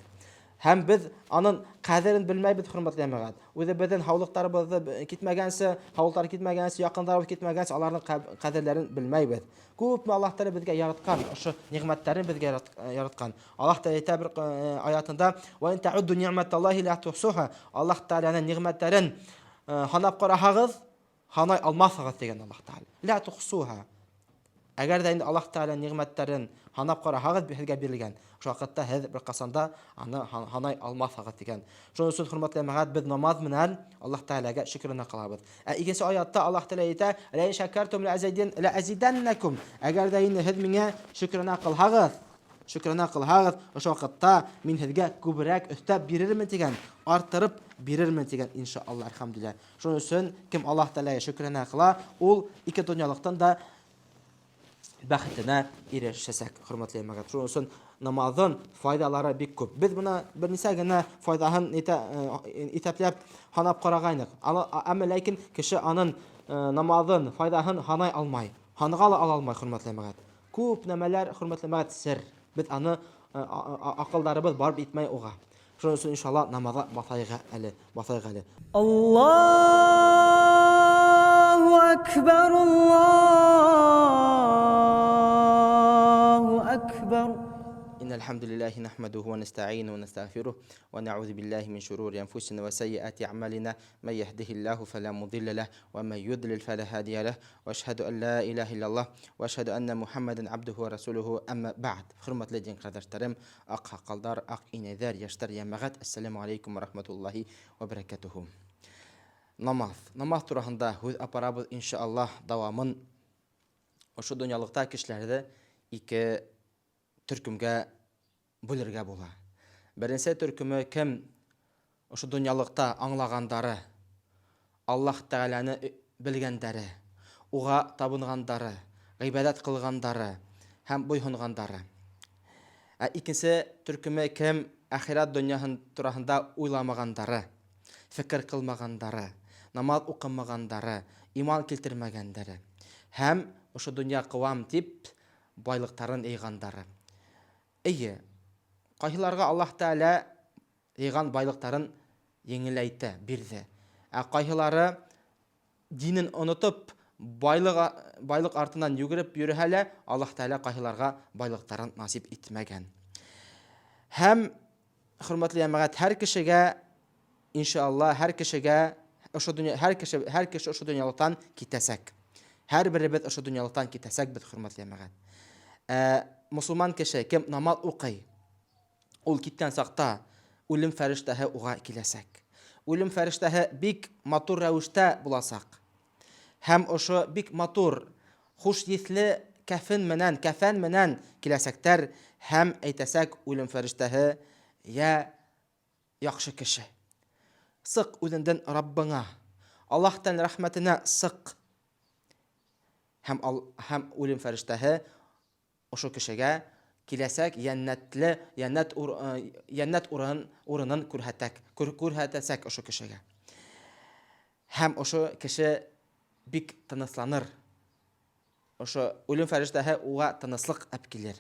Һәм беҙ аның ҡәҙерен белмәйбеҙ, хөрмәтле йәмәғәт. Үҙебеҙҙең һаулыҡтарыбыҙҙы китмәгәнсе, һаулыҡтар китмәгәнсе, яҡындарыбыҙ китмәгәнсе, аларҙың ҡәҙерләрен белмәйбеҙ. Күпме Аллаһ Тәғәлә беҙгә яратҡан, ошо ниғмәттәрен беҙгә яратҡан. Аллаһ Тәғәлә әйтә бер аятында: "Ва ин та'удду ни'маталлаһи ла тухсуха". Аллаһ Тәғәләнең ниғмәттәрен һанап ҡараһағыҙ, һанай алмаҫһығыҙ тигән Аллаһ Тәғәлә. Ла тухсуха. Әгәр ҙә инде Аллаһ Тәғәлә ниғмәттәрен һанап ҡараһағыҙ, һеҙгә бирелгән, ошо ваҡытта һеҙ бер ҡасан да аны һанай алмаҫһығыҙ тигән. Шуның өсөн, хөрмәтле йәмәғәт, беҙ намаҙ менән Аллаһ Тәғәләгә шөкрәнә ҡылабыҙ. Ә икенсе аятта Аллаһ Тәғәлә әйтә: "Ла ин шакартум ла азидин ла азиданнакум". Әгәр ҙә инде һеҙ миңә шөкрәнә ҡылһағыҙ, шөкрәнә ҡылһағыҙ, ошо ваҡытта мин һеҙгә күберәк өҫтәп бирермен тигән, арттырып бирермен тигән, иншалла, әлхәмдүлилләһ. Шуның өсөн кем Аллаһ Тәғәләгә шөкрәнә ҡыла, ул ике донъялыҡтан да бәхетенә ирешәсәк, хөрмәтле йәмәғәт. Шуның өсөн намаҙҙың файҙалары бик күп. Беҙ бына бер нисә генә файҙаһын иҫәпләп һанап ҡарағайныҡ. Әммә ләкин кеше аның намаҙын файҙаһын һанай алмай. Һанға ла ала алмай, хөрмәтле йәмәғәт. Күп нәмәләр, хөрмәтле йәмәғәт, сер. Беҙ аны аҡылдарыбыҙ барып етмәй уға. Шуның өсөн иншалла намаҙға баҫайыҡ әле, баҫайыҡ әле. Аллаһу акбар, Аллаһу акбар. إن الحمد لله نحمده ونستعينه ونستغفره ونعوذ بالله من شرور أنفسنا وسيئات أعمالنا من يهده الله فلا مضل له ومن يضلل فلا هادي له وأشهد أن لا إله إلا الله وأشهد أن محمدا عبده ورسوله أما بعد. Хөрмәтле дин ҡәрҙәштәрем, аҡ һаҡалдар, аҡ инәйҙәр, йәштәр, йәмәғәт, ассаламу алейкум ва рахматуллахи ва баракатуху. Намаҙ. Намаҙ тураһында һүҙ апарабыҙ, иншаллаһ, дауамын. Ошо донъялыҡта кешеләрҙе ике төркөмгә бүлергә була. Беренсе төркөмө кем ошо донъялыҡта аңлағандары, Аллаһ Тәғәләне белгәндәре, уға табынғандары, ғибәҙәт ҡылғандары һәм буйһонғандары. Ә икенсе төркөмө кем әхирәт донъяһын тураһында уйламағандары, фекер ҡылмағандары, намаҙ уҡымағандары, иман килтермәгәндәре һәм ошо донъя ҡыуам тип байлыҡтарын йыйғандары. Эйе, ҡайһыларға Аллаһ Тәғәлә йыйған байлыҡтарын еңеләйтә, бирҙе. Ә ҡайһылары динен онотоп, байлыҡ артынан йүгереп йөрөһә лә, Аллаһ Тәғәлә ҡайһыларға байлыҡтарын насип итмәгән. Һәм, хөрмәтле йәмәғәт, һәр кешегә, иншалла, һәр кешегә ошо донъя, һәр кеше ошо донъялыҡтан китәсәк. Һәр беребеҙ ошо донъялыҡтан китәсәкбеҙ, хөрмәтле йәмәғәт. Мосолман кеше кем намаҙ уҡый, ул киткән саҡта үлем фәрештәһе уға киләсәк. Үлем фәрештәһе бик матур рәүештә буласаҡ. Һәм ошо бик матур, хуш еҫле кәфен менән, кәфән менән киләсәктәр һәм әйтәсәк үлем фәрештәһе: "Йә яҡшы кеше, сыҡ үҙеңдең Раббыңа, Аллаһтан рәхмәтенә сыҡ." Һәм үлем фәрештәһе ошо кешегә киләсәк йәннәтле, йәннәт урынын күрһәтәсәк ошо кешегә. Һәм ошо кеше бик тынысланыр. Ошо үлем фәрештәһе уға тыныслыҡ алып килер.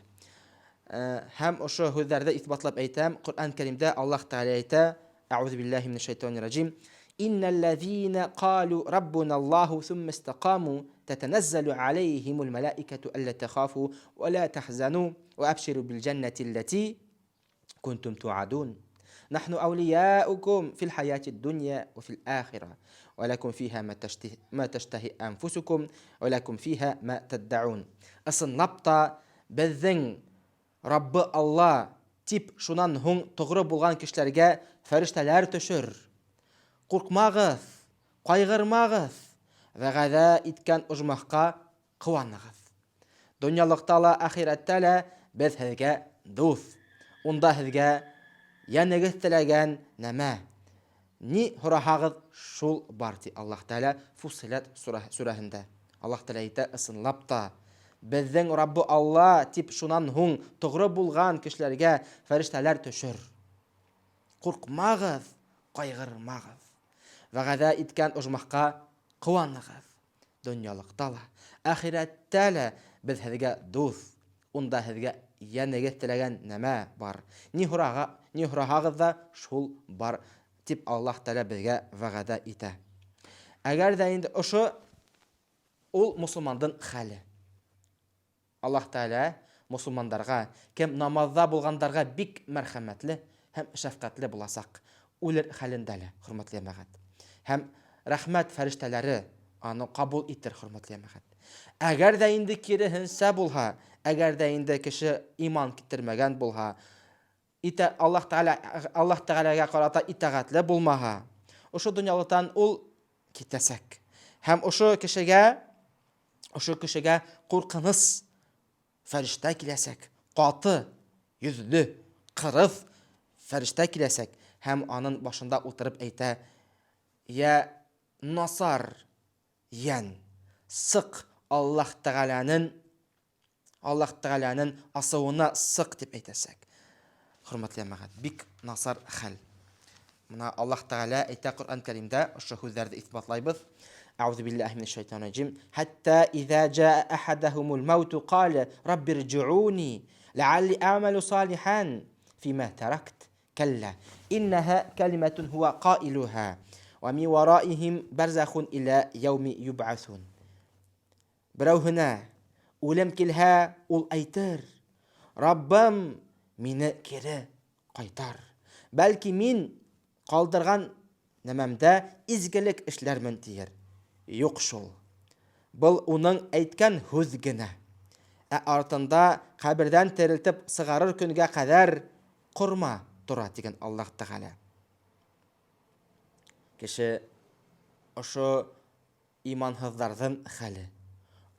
Һәм ошо һүҙҙәрҙе иҫбатлап әйтәм, Ҡөрьән Кәримдә Аллаһ Тәғәлә әйтә: Әғүҙу биллаһи минәш шайтанир ражим. Иннәлләзина ҡалу раббуна Аллаһу сумма истақаму татаназзалу алейхимул малаикату алла тахафу ва ла тахзану ва абширу бил джаннати аллати кунтум туадун. Нахну аулияукум фил хаяти дунья ва фил ахира ва лакум фиха ма таштахи анфусукум ва лакум фиха ма таддаун. Ысынлап та беҙҙең Раббы Алла дип шунан һуң тоғро булған кешеләргә фәрештәләр төшөр. Ҡурҡмағыҙ, ҡайғырмағыҙ, вәғәҙә иткән ожмахҡа ҡыуанығыҙ. Донъялыҡта ла, әхирәттә лә беҙ һеҙгә дуҫ. Унда һеҙгә йәнегеҙ теләгән нәмә, ни һораһағыҙ, шул бар, ти Аллаһ Тәғәлә Фуссиләт сүрәһендә. Аллаһ Тәғәлә әйтә, ысынлап та, беҙҙең Раббы Алла тип шунан һуң тоғро булған кешеләргә фәрештәләр төшөр. Ҡурҡмағыҙ, ҡайғырмағыҙ. Вәғәҙә иткән ожмахҡа ҡыуанығыҙ. Донъялыҡта ла, әхирәттә лә беҙ һеҙгә дуҫ. Унда һеҙгә йәнегеҙ теләгән нәмә бар. Ни һорага, ни һораһағыҙ ҙа шул бар, тип Аллаһ Тәғәлә беҙгә вәғәҙә итә. Әгәр ҙә инде ошо ул мосолмандың хәле. Аллаһ Тәғәлә мосолмандарға, кем намаҙҙа булғандарға бик мәрхәмәтле һәм шәфҡәтле буласаҡ. Үлер хәлендә лә, хөрмәтле йәмәғәт. Һәм рәхмәт фәрештәләре аны ҡабул итер, хөрмәтле йәмәғәт. Әгәр ҙә инде киреһенсә булһа, әгәр ҙә инде кеше иман китермәгән булһа, итә Аллаһ Тәғәлә Аллаһ Тәғәләгә ҡарата итәғәтле булмаһа, ошо донъялыҡтан ул китәсәк. Һәм ошо кешегә ҡурҡыныс фәрештә киләсәк, ҡаты йөҙлө, ҡырыҫ фәрештә киләсәк һәм аның башында ултырып әйтә: "Йә насар йән, сыҡ Аллаһ Тәғәләнең асыуына сыҡ", тип әйтәсәк. Хөрмәтле йәмәғәт, бик насар хәл. Мына Аллаһ Тәғәлә әйтә Ҡөрьән Кәримдә, ошо һүҙҙәрҙе иҫбатлайбыҙ. Әғүҙу биллаһи минәш шайтанир раҗим. Хәтта иза жаа ахадахумул мауту ҡалә рабби ирҗиуни ләалли әгъмәлү салихан фима таракт. Кәллә иннаһа калиматун хуа ҡаилуһа ва мин вараихим барзахун иля яуми юбъасун. Берәүһенә үлем килһә, ул әйтер: Раббым, мине кире ҡайтар. Бәлки мин ҡалдырған нәмәмдә изгелек эшләрмен, тиер. Юҡ шул. Был уның әйткән һүҙ генә. Ә артында ҡәберҙән терелтеп сығарыр көнгә ҡәҙәр ҡорма тора, тигән Аллаһ Тәғәлә. Кеше ошо иманһыҙҙарҙың хәле.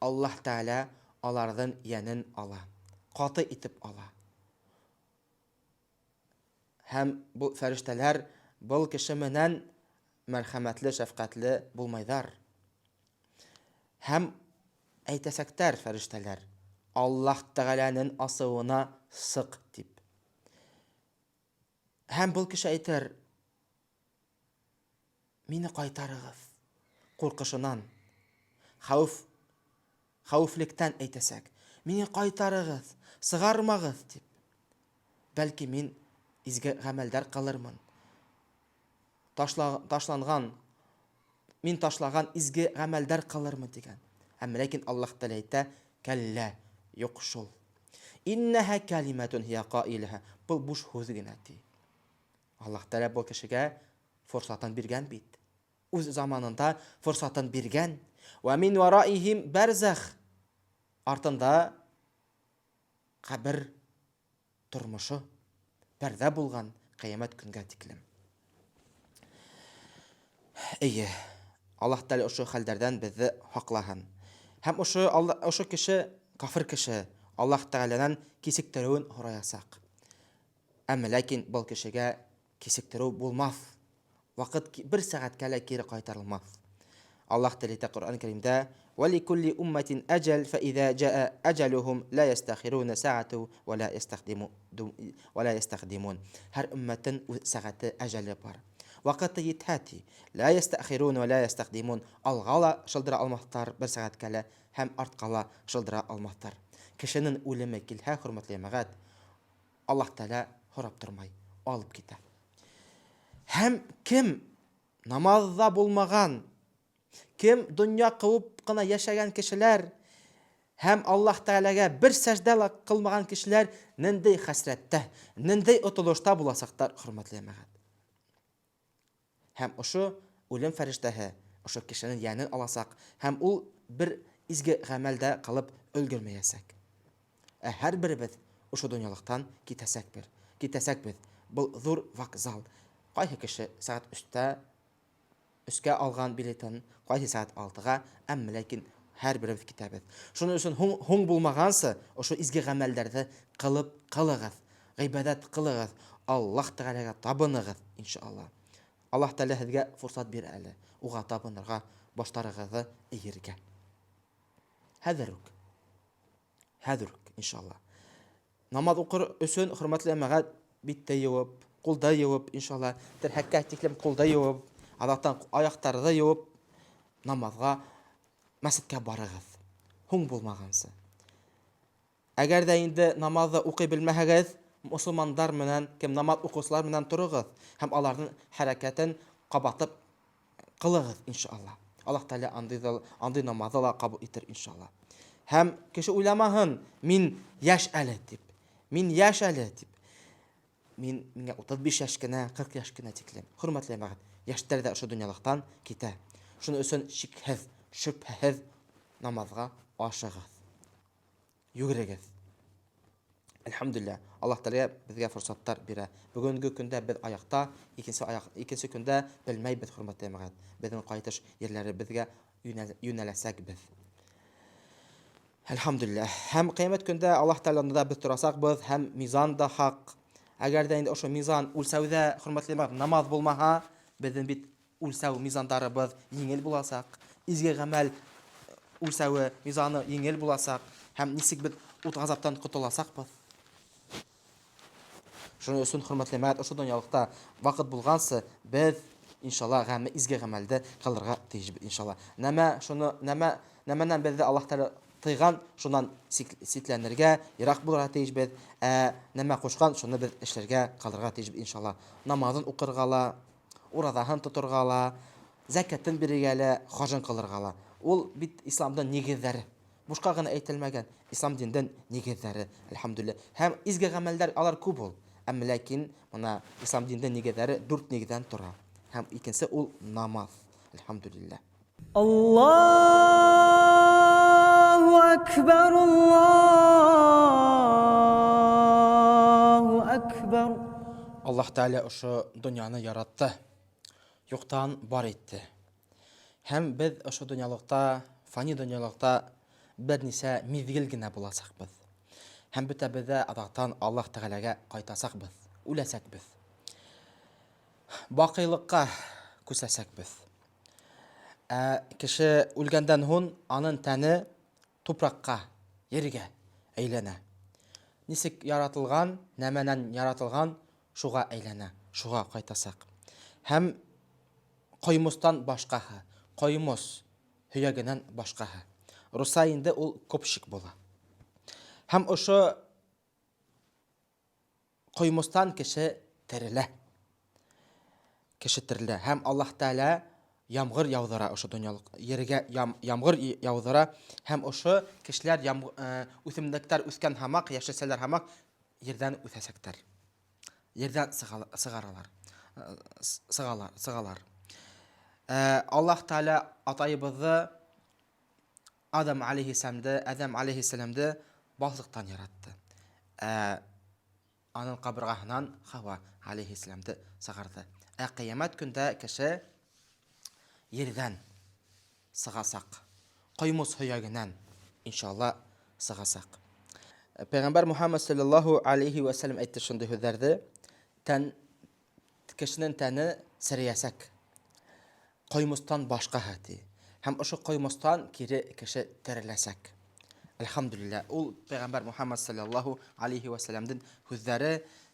Аллаһ Тәғәлә аларҙың йәнен ала, ҡаты итеп ала. Һәм был фәрештәләр был кеше менән мәрхәмәтле, шәфҡәтле булмайҙар. Һәм әйтәсәктәр фәрештәләр: Аллаһ Тәғәләнең асыуына сыҡ, тип. Һәм был кеше әйтер: мине ҡайтарығыҙ. Ҡурҡышынан, хәүефлектән әйтәсәк: мине ҡайтарығыҙ, сығармағыҙ, тип. Бәлки мин изге ғәмәлдәр ҡылырмын. Ташланған, мин ташлаған изге ғәмәлдәр ҡылырмын, тигән. Әммә ләкин Аллаһ Тәғәлә әйтә: кәллә, юҡ шул. Иннаһа калиматун һия ҡаилаһа. Был буш һүҙ генә, ти. Аллаһ Тәғәлә был кешегә форсатын биргән бит. Үҙ заманында форсатын биргән. Ва мин вараихим барзах. Артында ҡәбер тормошо пәрҙә булған ҡиәмәт көнгә тиклем. Эйе, Аллаһ Тәғәлә ошо хәлдәрҙән беҙҙе һаҡлаһын. Һәм ошо кеше, кафир кеше, Аллаһ Тәғәләнән кисектереүен һораясаҡ. Әммә ләкин был кешегә кисектереү булмаҫ. Ваҡыт бер сәғәткә лә кире ҡайтарылмаҫ. Аллаһ Тәғәлә әйтә Ҡөрьән Кәримдә: "Ва ликулли умматин әҗәл, фа иза жаа әҗәлухум ла ястахируна сәгату ва ла ястақдиму, ва ла ястақдимун." Һәр өммәттең үҙ сәғәте, әжәле бар. Ваҡыты етһә, ти, ла ястахирун ва ла ястақдимун. Алға ла шылдыра алмаҫтар бер сәғәткә лә, һәм артҡа ла шылдыра алмаҫтар. Кешенең үлеме килһә, хөрмәтле йәмәғәт, Аллаһ Тәғәлә һорап тормай, алып китә. Һәм кем намаҙҙа булмаған, кем донъя ҡыуып ҡына йәшәгән кешеләр һәм Аллаһ Тәғәләгә бер сәждә лә ҡылмаған кешеләр ниндәй хәсрәттә, ниндәй отолошта буласаҡтар, хөрмәтле йәмәғәт. Һәм ошо үлем фәрештәһе ошо кешенең йәнен аласаҡ, һәм ул бер изге ғәмәл дә ҡылып өлгөрмәйәсәк. Ә һәр беребеҙ ошо донъялыҡтан китәсәкбеҙ. Китәсәкбеҙ. Был ҙур вокзал. Ҡайһы кеше сәғәт өстә өскә алған билетын, ҡайһы сәғәт алтыға, әммә ләкин һәр беребеҙ китәбеҙ. Шуның өсөн һуң, һуң булмағансы ошо изге ғәмәлдәрҙе ҡылып ҡылығыҙ, ғибәҙәт ҡылығыҙ, Аллаһ Тәғәләгә табынығыҙ, иншалла. Аллаһ Тәғәлә һеҙгә форсат бирә әле, уға табынырға, баштарығыҙҙы эйергә. Хәҙер үк. Хәҙер үк, иншалла. Намаҙ уҡыр өсөн, хөрмәтле йәмәғәт, битте йыуып, ҡулды йыуып, иншалла, терһәккә тиклем ҡулды йыуып, аҙаҡтан аяҡтарҙы йыуып, намаҙға мәсеткә барығыҙ. Һуң булмағансы. Әгәр ҙә инде намаҙҙы уҡый белмәһәгеҙ, мосолмандар менән, кем намаҙ уҡыусылар менән тороғоҙ һәм аларҙың хәрәкәтен ҡабатлап ҡылығыҙ, иншалла. Аллаһ Тәғәлә андый, андый намаҙҙы ла ҡабул итер, иншалла. Һәм кеше уйламаһын, мин йәш әле тип. Мин йәш әле тип. Мин миңә 35 йәш кенә, 40 йәш кенә тиклем. Хөрмәтле йәмәғәт, йәштәр ҙә ошо донъялыҡтан китә. Шуның өсөн шикһеҙ, шөбһәһеҙ намаҙға ашығыҙ. Йүгерегеҙ. Әлхәмдүлилләһ, Аллаһ Тәғәлә беҙгә форсаттар бирә. Бөгөнгө көндә беҙ аяҡта, икенсе аяҡ, икенсе көндә белмәйбеҙ, хөрмәтле йәмәғәт. Беҙҙең ҡайтыш ерләребеҙгә йүнәләсәкбеҙ. Әлхәмдүлилләһ. Һәм ҡиәмәт көндә Аллаһ Тәғәлә алдында беҙ торасаҡбыҙ һәм мизан да хаҡ. Әгәр ҙә инде ошо мизан үлсәүҙә, хөрмәтле йәмәғәт, намаҙ булмаһа, беҙҙең бит үлсәү мизандарыбыҙ еңел буласаҡ, изге ғәмәл үлсәүе мизаны еңел буласаҡ һәм нисек беҙ ут ғазаптан ҡотоласаҡбыҙ. Шуның өсөн, хөрмәтле йәмәғәт, ошо донъялыҡта ваҡыт булғансы беҙ иншалла ғәме изге ғәмәлде ҡылырға тейешбеҙ иншалла. Нәмә шуны нәмә нәмәнән беҙҙе Аллаһ Тәғәлә тыйған, шунан ситләнергә, ерак булырға тейешбеҙ. Ә нәмә ҡушҡан, шуны беҙ эшләргә, ҡылырға тейешбеҙ иншалла. Намаҙын уҡырға ла, ураҙаһын тоторға ла, зәкәтен бирергә лә, хажын ҡылырға ла. Ул бит исламдың нигеҙҙәре. Бушҡа ғына әйтелмәгән ислам диндең нигеҙҙәре, әлхәмдүлилләһ. Һәм изге ғәмәлдәр алар күп ул. Әммә ләкин мына ислам диндең нигеҙҙәре дүрт нигеҙҙән тора. Һәм икенсе ул намаҙ. Әлхәмдүлилләһ. Аллаһу акбар, Аллаһу акбар. Аллаһ Тәғәлә ошо донъяны яратты. Юҡтан бар итте. Һәм беҙ ошо донъялыҡта, фани донъялыҡта бер нисә миҙгел генә буласаҡбыҙ. Һәм бөтәбеҙ ҙә аҙаҡтан Аллаһ Тәғәләгә ҡайтасаҡбыҙ, үләсәкбеҙ. Баҡыйлыҡҡа күсәсәкбеҙ. Ә кеше үлгәндән һуң аның тәне тупраҡҡа, ергә әйләнә. Нисек яратылған, нәмәнән яратылған, шуға әйләнә, шуға ҡайтасаҡ. Һәм ҡоймостан башҡаһы, ҡоймос һөйәгенән башҡаһы. Руса инде ул копчик була. Һәм ошо Ҡоймостан кеше терелә. Кеше терелә. Һәм Аллаһ Тәғәлә ямғыр яуҙыра ошо донъялыҡ ергә ям, ямғыр яуҙыра һәм ошо кешеләр ям, э, үҫемлектәр үҫкән һамаҡ, йәшелсәләр һамаҡ ерҙән үҫәсәктәр. Ерҙән сығаралар. Э, сығалар, сығалар. Э, Аллаһ Тәғәлә атайыбыҙҙы Адам алейһиссәламды, Әҙәм алейһиссәламды балсыҡтан яратты. Ә аның ҡабырғаһынан Хава алейһиссәламды сығарҙы. Ә ҡиәмәт көндә кеше ерҙән сығасаҡ. Ҡоймос һөйәгенән иншалла сығасаҡ. Пәйғәмбәр Мухаммад саллаллаху алейхи ва сәлләм әйтте шундый һүҙҙәрҙе. Тән кешенең тәне серейәсәк. Ҡоймостан башҡаһы, ти. Һәм ошо ҡоймостан кире кеше тереләсәк. Әлхәмдүлилләһ, ул пәйғәмбәр Мухаммад саллаллаһу алейхи ва сәлләмдең һүҙҙәре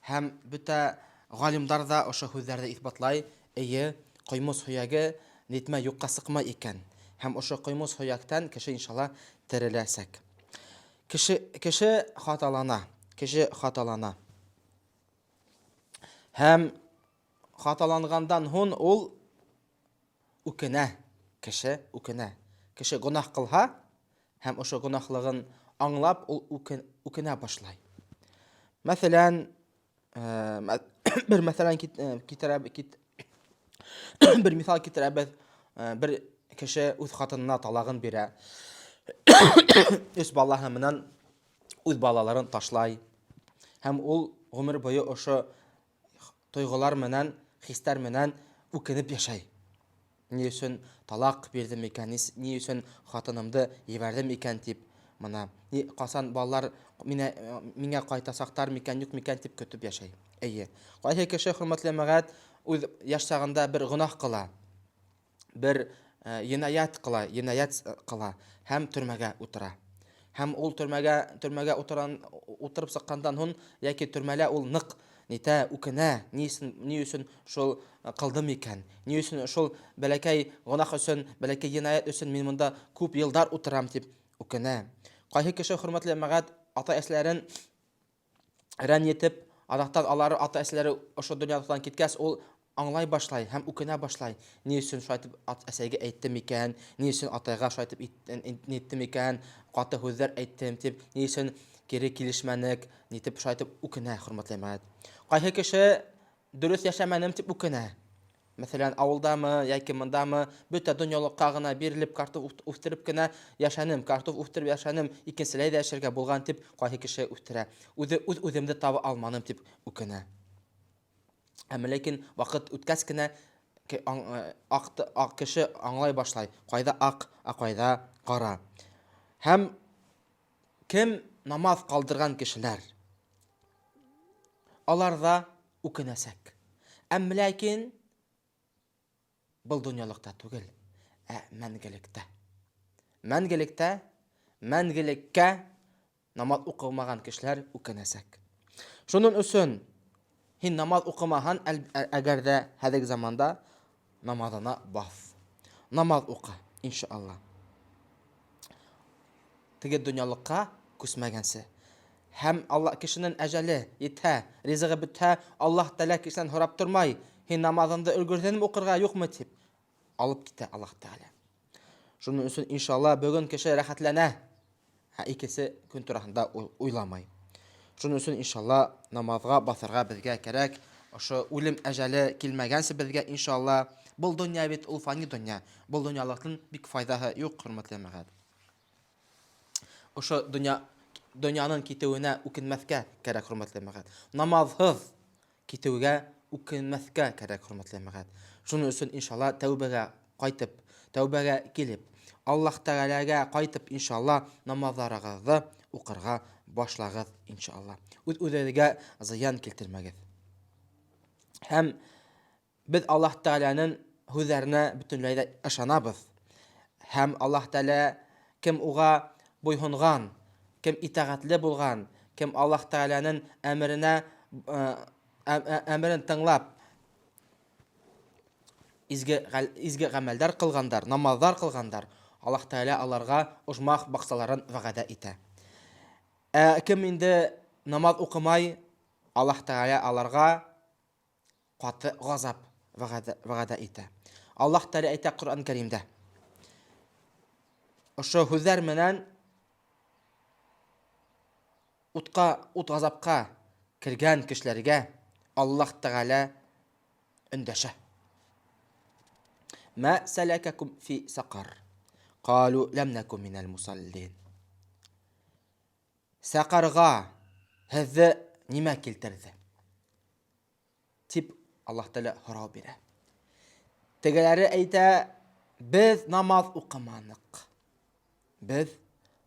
һәм бөтә ғалимдар ҙа ошо һүҙҙәрҙе иҫбатлай, эйе, ҡоймос һөйәге нитмә юҡҡа сыҡмай икән. Һәм ошо ҡоймос һөйәктән кеше иншалла тереләсәк. Кеше кеше хаталана, кеше хаталана. Һәм Хаталангандан һун ул үкенә, кеше үкенә. Кеше гөнаһ кылһа һәм ошо гөнаһлыгын аңлап, ул үкенә башлай. Мәсәлән, э, бер мәсәлән э, китерә кит бер мисал китерәбеҙ. Э, бер кеше үҙ хатынына талагын бирә. Өс балаһы менән үҙ балаларын ташлай. Һәм ул ғүмер буйы ошо тойғолар менән, хистәр менән үкенеп йәшәй. Ни өсөн талаҡ бирҙем икән, ни өсөн хатынымды ебәрҙем икән тип, мына ни ҡасан балалар минә, миңә ҡайтасаҡтар микән, юҡ микән тип көтөп йәшәй. Эйе. Ҡайһы кеше, хөрмәтле йәмәғәт, үҙ йәш сағында бер гонаһ ҡыла, бер енаять ҡыла, енаять ҡыла һәм төрмәгә утыра. Һәм ул төрмәгә төрмәгә утыран утырып сыҡҡандан һуң йәки төрмәлә ул ныҡ нитә, үкенә, ни өсөн, ни өсөн шул ҡылдым икән? Ни өсөн шул бәләкәй гонаһ өсөн, бәләкәй енаять өсөн мин монда күп йылдар утырам дип үкенә. Ҡайһы кеше, хөрмәтле йәмәғәт, ата-әсәләрен рәнйетеп, аҙаҡтан алары ата-әсәләре ошо донъялыҡтан киткәс, ул аңлай башлай һәм үкенә башлай. Ни өсөн шулай итеп әсәйгә әйттем икән, ни өсөн атайға шулай итеп ниттем икән, ҡаты һүҙҙәр әйттем дип, ни өсөн кире килешмәнек, нитеп шулай итеп үкенә, хөрмәтле йәмәғәт. Ҡайһы кеше дөрөҫ йәшәмәнем дип үкенә. Мәҫәлән, ауылдамы йәки мындамы, бөтә донъялыҡҡа ғына бирелеп, картоф үҫтереп кенә йәшәнем, картоф үҫтереп йәшәнем, икенселәй ҙә йәшәргә булған дип ҡайһы кеше үҫтерә. Үҙе үҙ-үҙемде таба алманым дип үкенә. Әмма ләкин ваҡыт үткәс кенә аҡты, ак кеше аңлай башлай, кайда ак, ә кайда кара. Һәм кем намаз калдырган кешеләр, алар да үкенәсәк. Әмма ләкин был донъялыкта түгел, ә мәңгелектә. Мәңгелектә, мәңгелеккә намаз укымаган кешеләр үкенәсәк. Шуның өчен һин намаз укымаһан, әгәр дә хәзерге заманда намазына бас. Намаз укы, иншалла. Теге дөньялыкка күсмәгәнсе. Һәм Алла кешенең әҗәле етһә, ризыгы бетһә, Аллаһ Тәгалә кешедән һорап тормай, һин намазыңды өлгерҙеңме уҡырға, юҡмы дип алып китә Аллаһ Тәгалә. Шуның өсөн иншалла бөгөн кеше рәхәтләнә, ә икенсе көн тураһында уйламай. Шуның өсөн иншалла намазға баҫырға беҙгә кәрәк. Ошо үлем әжәле килмәгәнсе беҙгә иншалла. Был донъя бит ул фани донъя. Был донъялыҡтың бик файҙаһы юҡ, хөрмәтле йәмәғәт. Ошо донъя донъяның китеүенә үкенмәҫкә кәрәк, хөрмәтле йәмәғәт. Намаҙһыҙ китеүгә үкенмәҫкә кәрәк, хөрмәтле йәмәғәт. Шуның өсөн иншалла тәүбәгә ҡайтып, тәүбәгә килеп, Аллаһ Тәгаләгә ҡайтып, иншалла намаҙларығыҙҙы уҡырға башлағыҙ, иншалла. Үҙ-үҙегеҙгә зыян килтермәгеҙ. Һәм Беҙ Аллаһ Тәғәләнең һүҙҙәренә бөтөнләй ҙә ышанабыҙ. Һәм Аллаһ Тәғәлә кем уға буйһонған, кем итәғәтле булған, кем Аллаһ Тәғәләнең әмеренә әмерен тыңлап изге изге гамәлдәр кылгандар, намазлар кылгандар, Аллаһ Тәғәлә аларга ожмах баксаларын вәгъдә итә. Ә кем инде намаз укымай, Аллаһ Тәғәлә аларга каты газап вәгъдә итә. Аллаһ Тәгалә әйтә Коръән Кәримдә. Ошо һүҙҙәр менән утка, ут газапка кергән кешеләргә Аллаһ Тәгалә өндәшә. Мә сәләкәкум фи сақар. Калу ләм нәку минәл мусаллин. Сәҡарға һеҙҙе нимә килтерҙе? Тип Аллаһ Тәгалә һорау бирә. Тегеләре әйтә, беҙ намаҙ уҡыманыҡ. Беҙ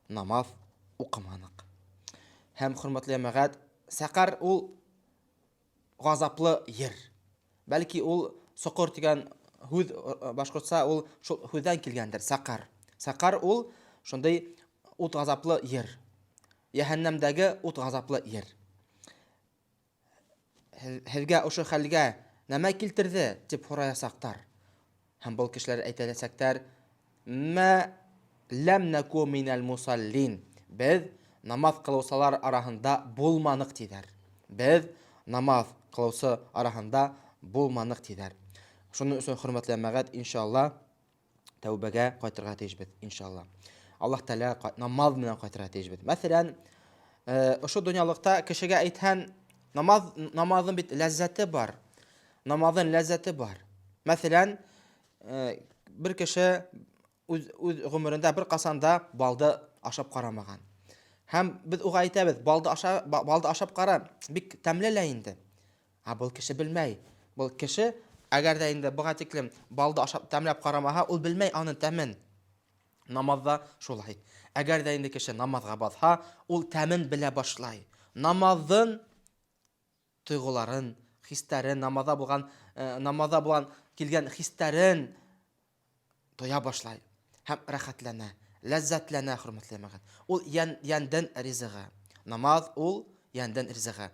намаҙ уҡыманыҡ. Һәм хөрмәтле йәмәғәт, сәҡәр ул газаплы ер. Бәлки ул соҡор дигән һүҙ башҡортса ул шул һүҙҙән килгәндер, сәҡәр. Сәҡәр ул шундай ут газаплы ер. Йәһәннәмдәге ут газаплы ер. Һеҙгә ошо хәлгә нәмә килтерҙе тип һораясаҡтар. Һәм был кешеләр әйтәләсәктәр, Мә ләм нәку минәл мусаллин. Беҙ намаҙ ҡылыусылар араһында булманыҡ тиҙәр. Беҙ намаҙ ҡылыусы араһында булманыҡ тиҙәр. Шуның өсөн, хөрмәтле йәмәғәт, иншалла, тәүбәгә ҡайтырға тейешбеҙ, иншалла. Аллаһ Тәгалә намаҙ менән ҡайтырға тейешбеҙ. Мәҫәлән, ошо донъялыҡта кешегә әйтһән, намаҙ намаҙның бит ләззәте бар. Намаҙның ләззәте бар. Мәҫәлән, бер кеше үҙ үҙ ғүмерендә бер ҡасан да балды ашап ҡарамаған. Һәм без уга әйтәбез, балды аша, балды ашап кара, бик тәмле лә инде. Ә был кеше белмәй. Был кеше, әгәр дә инде быга тиклем балды ашап тәмләп карамаһа, ул белмәй аның тәмен. Намазда шулай. Әгәр дә инде кеше намазга баҫһа, ул тәмен белә башлай. Намаздын тойғоларын, хистәрен, намазда булган, э, намазда булган килгән хистәрен тоя башлай һәм рәхәтләнә, ләззәтләнә, хөрмәтле җәмәгать. Ул ян, янден ризыгы. Намаз ул янден ризыгы.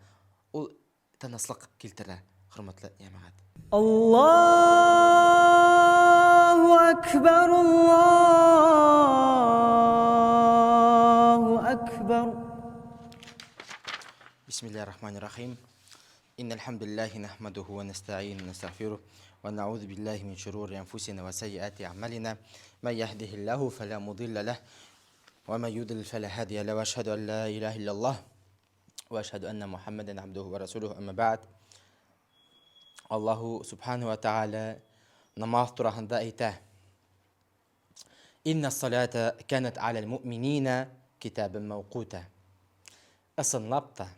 Ул тыныслык килтерә, хөрмәтле җәмәгать. Аллаһу акбар, Аллаһу акбар. Бисмиллахир рахманир рахим. إن الحمد لله نحمده ونستعينه ونستغفره ونعوذ بالله من شرور أنفسنا وسيئات أعمالنا من يهده الله فلا مضل له ومن يضلل فلا هادي له وأشهد أن لا إله إلا الله وأشهد أن محمدا عبده ورسوله أما بعد Аллаһу Субхану ва Тааля намаз тураһында әйтә. Инна салата канат аля муъминина китабан мавкута. Ысынлап та,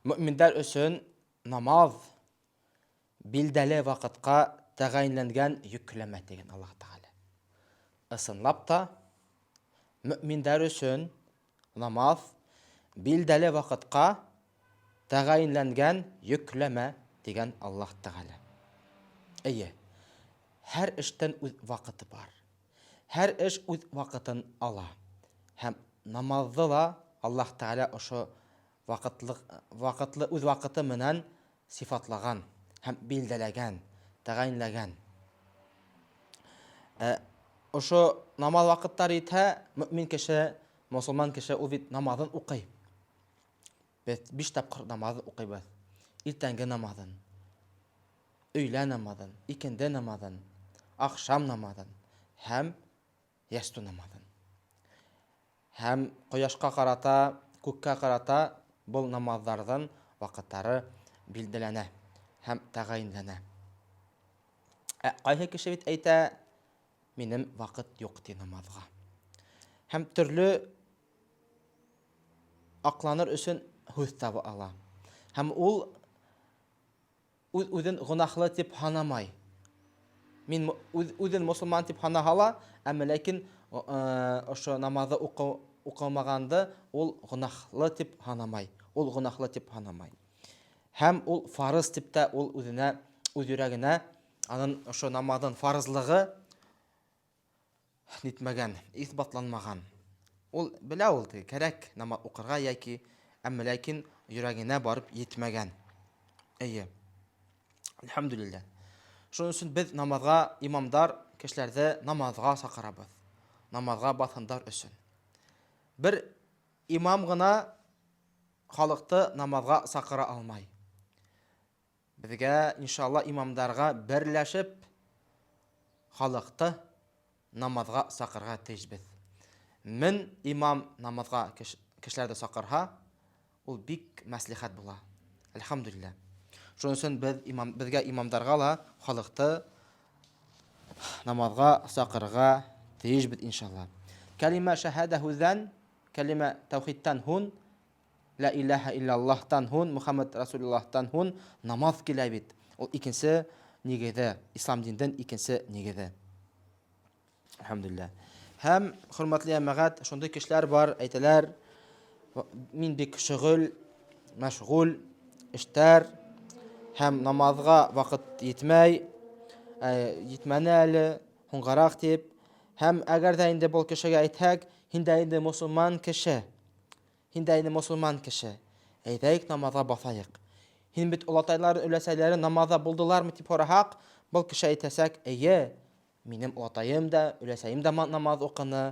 мөминдәр өсөн намаз билдәле ваҡытҡа тәғәйенләнгән йөкләмә тигән Аллаһ Тәғәлә. Ысынлап та, мөминдәр өсөн намаз билдәле ваҡытҡа тәғәйенләнгән йөкләмә тигән Аллаһ Тәғәлә. Эйе, һәр эштән үҙ ваҡыты бар. Һәр эш үҙ ваҡытын ала. Һәм намаҙҙы ла Аллаһ Тәғәлә ошо ваҡытлыҡ, ваҡытлы үҙ ваҡыты менән сифатлаған һәм билдәләгән, тәғәйенләгән. Ә, ошо намаҙ ваҡыттары етһә, мөмин кеше, мосолман кеше ул бит намаҙын уҡый. Беҙ биш тапҡыр намаҙ уҡыйбыҙ. Иртәнге намаҙын, өйлә намаҙын, икенде намаҙын, аҡшам намаҙын һәм ясту намаҙын. Һәм ҡояшҡа ҡарата, күккә ҡарата был намаҙҙарҙың ваҡыттары билдәләнә һәм тәғәйенләнә. Ә ҡайһы кеше бит әйтә, минем ваҡыт юҡ ти намаҙға. Һәм төрлө аҡланыр өсөн һүҙ таба ала. Һәм ул үҙ-үҙен гөнаһлы тип һанамай. Мин үҙ-үҙен мосолман тип һанаһа ла, әммә ләкин ошо намаҙы уҡымағанды ул гөнаһлы тип һанамай. Ул гөнаһлы тип һанамай. Һәм ул фарыз тип тә ул үҙенә, үҙ йөрәгенә анын ошо намаҙын фарызлығы нитмәгән, иҫбатланмаған. Ул белә ул теге кәрәк намаҙ уҡырға йәки, әммә ләкин йөрәгенә барып етмәгән. Эйе. Әлхәмдүлилләһ. Шуның өсөн беҙ намаҙға имамдар кешеләрҙе намаҙға саҡырабыҙ. Намаҙға баҫһындар өсөн. Бер имам ғына халыҡты намаҙға саҡыра алмай. Беҙгә, иншалла, имамдарға берләшеп халыҡты намаҙға саҡырға тейешбеҙ. Мин имам намаҙға кешеләрҙе саҡырһа, ул бик мәслихәт була. Әлхәмдүлилләһ. Шуның өсөн беҙ имам, беҙгә имамдарға ла халыҡты намаҙға саҡырырға тейешбеҙ, иншалла. Кәлимә шәһәдә һүҙҙән, кәлимә тәүхидтән һун, Лә иләһә илляллаһтан һун, Мөхәммәд Расулуллаһтан һун намаҙ килә бит. Ул икенсе нигеҙе, ислам диндең икенсе нигеҙе. Әлхәмдүлилләһ. Һәм хөрмәтле җәмәгать, шундый кешеләр бар, әйтәләр, мин бик шөгыл, мәшгуль, эштәр һәм намазга вакыт етмәй, етмәне әле, һуңғараҡ дип. Һәм әгәр дә инде был кешегә әйтһәк, һин дә инде мосолман кеше, Һин дә инде мосолман кеше. Әйҙәйек намаҙға баҫайыҡ. Һин бит олатайлар, өләсәйләре намаҙда булдылармы дип һораһаҡ, был кеше әйтәсәк, эйе, минем олатайым да, өләсәйем дә намаҙ уҡыны,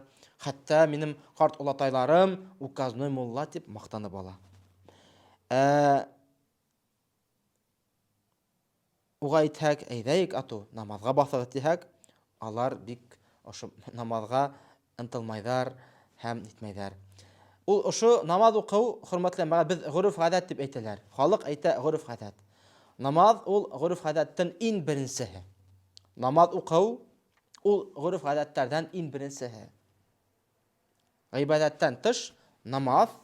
хәтта минем ҡарт олатайларым указной мулла дип маҡтанып ала. Ә Уға әйтһәк, әйҙәйек ату, намаҙға баҫығыҙ тиһәк, алар бик ошо намаҙға ынтылмайҙар һәм нитмәйҙәр. Ул ошо намаҙ уҡыу, хөрмәтле җәмәгать, беҙ ғөрөф-ғәҙәт дип әйтәләр. Халыҡ әйтә ғөрөф-ғәҙәт. Намаҙ ул ғөрөф-ғәҙәттең иң беренсеһе. Намаҙ уҡыу ул ғөрөф-ғәҙәттәрҙән иң беренсеһе. Ғибәҙәттән тыш Намаҙ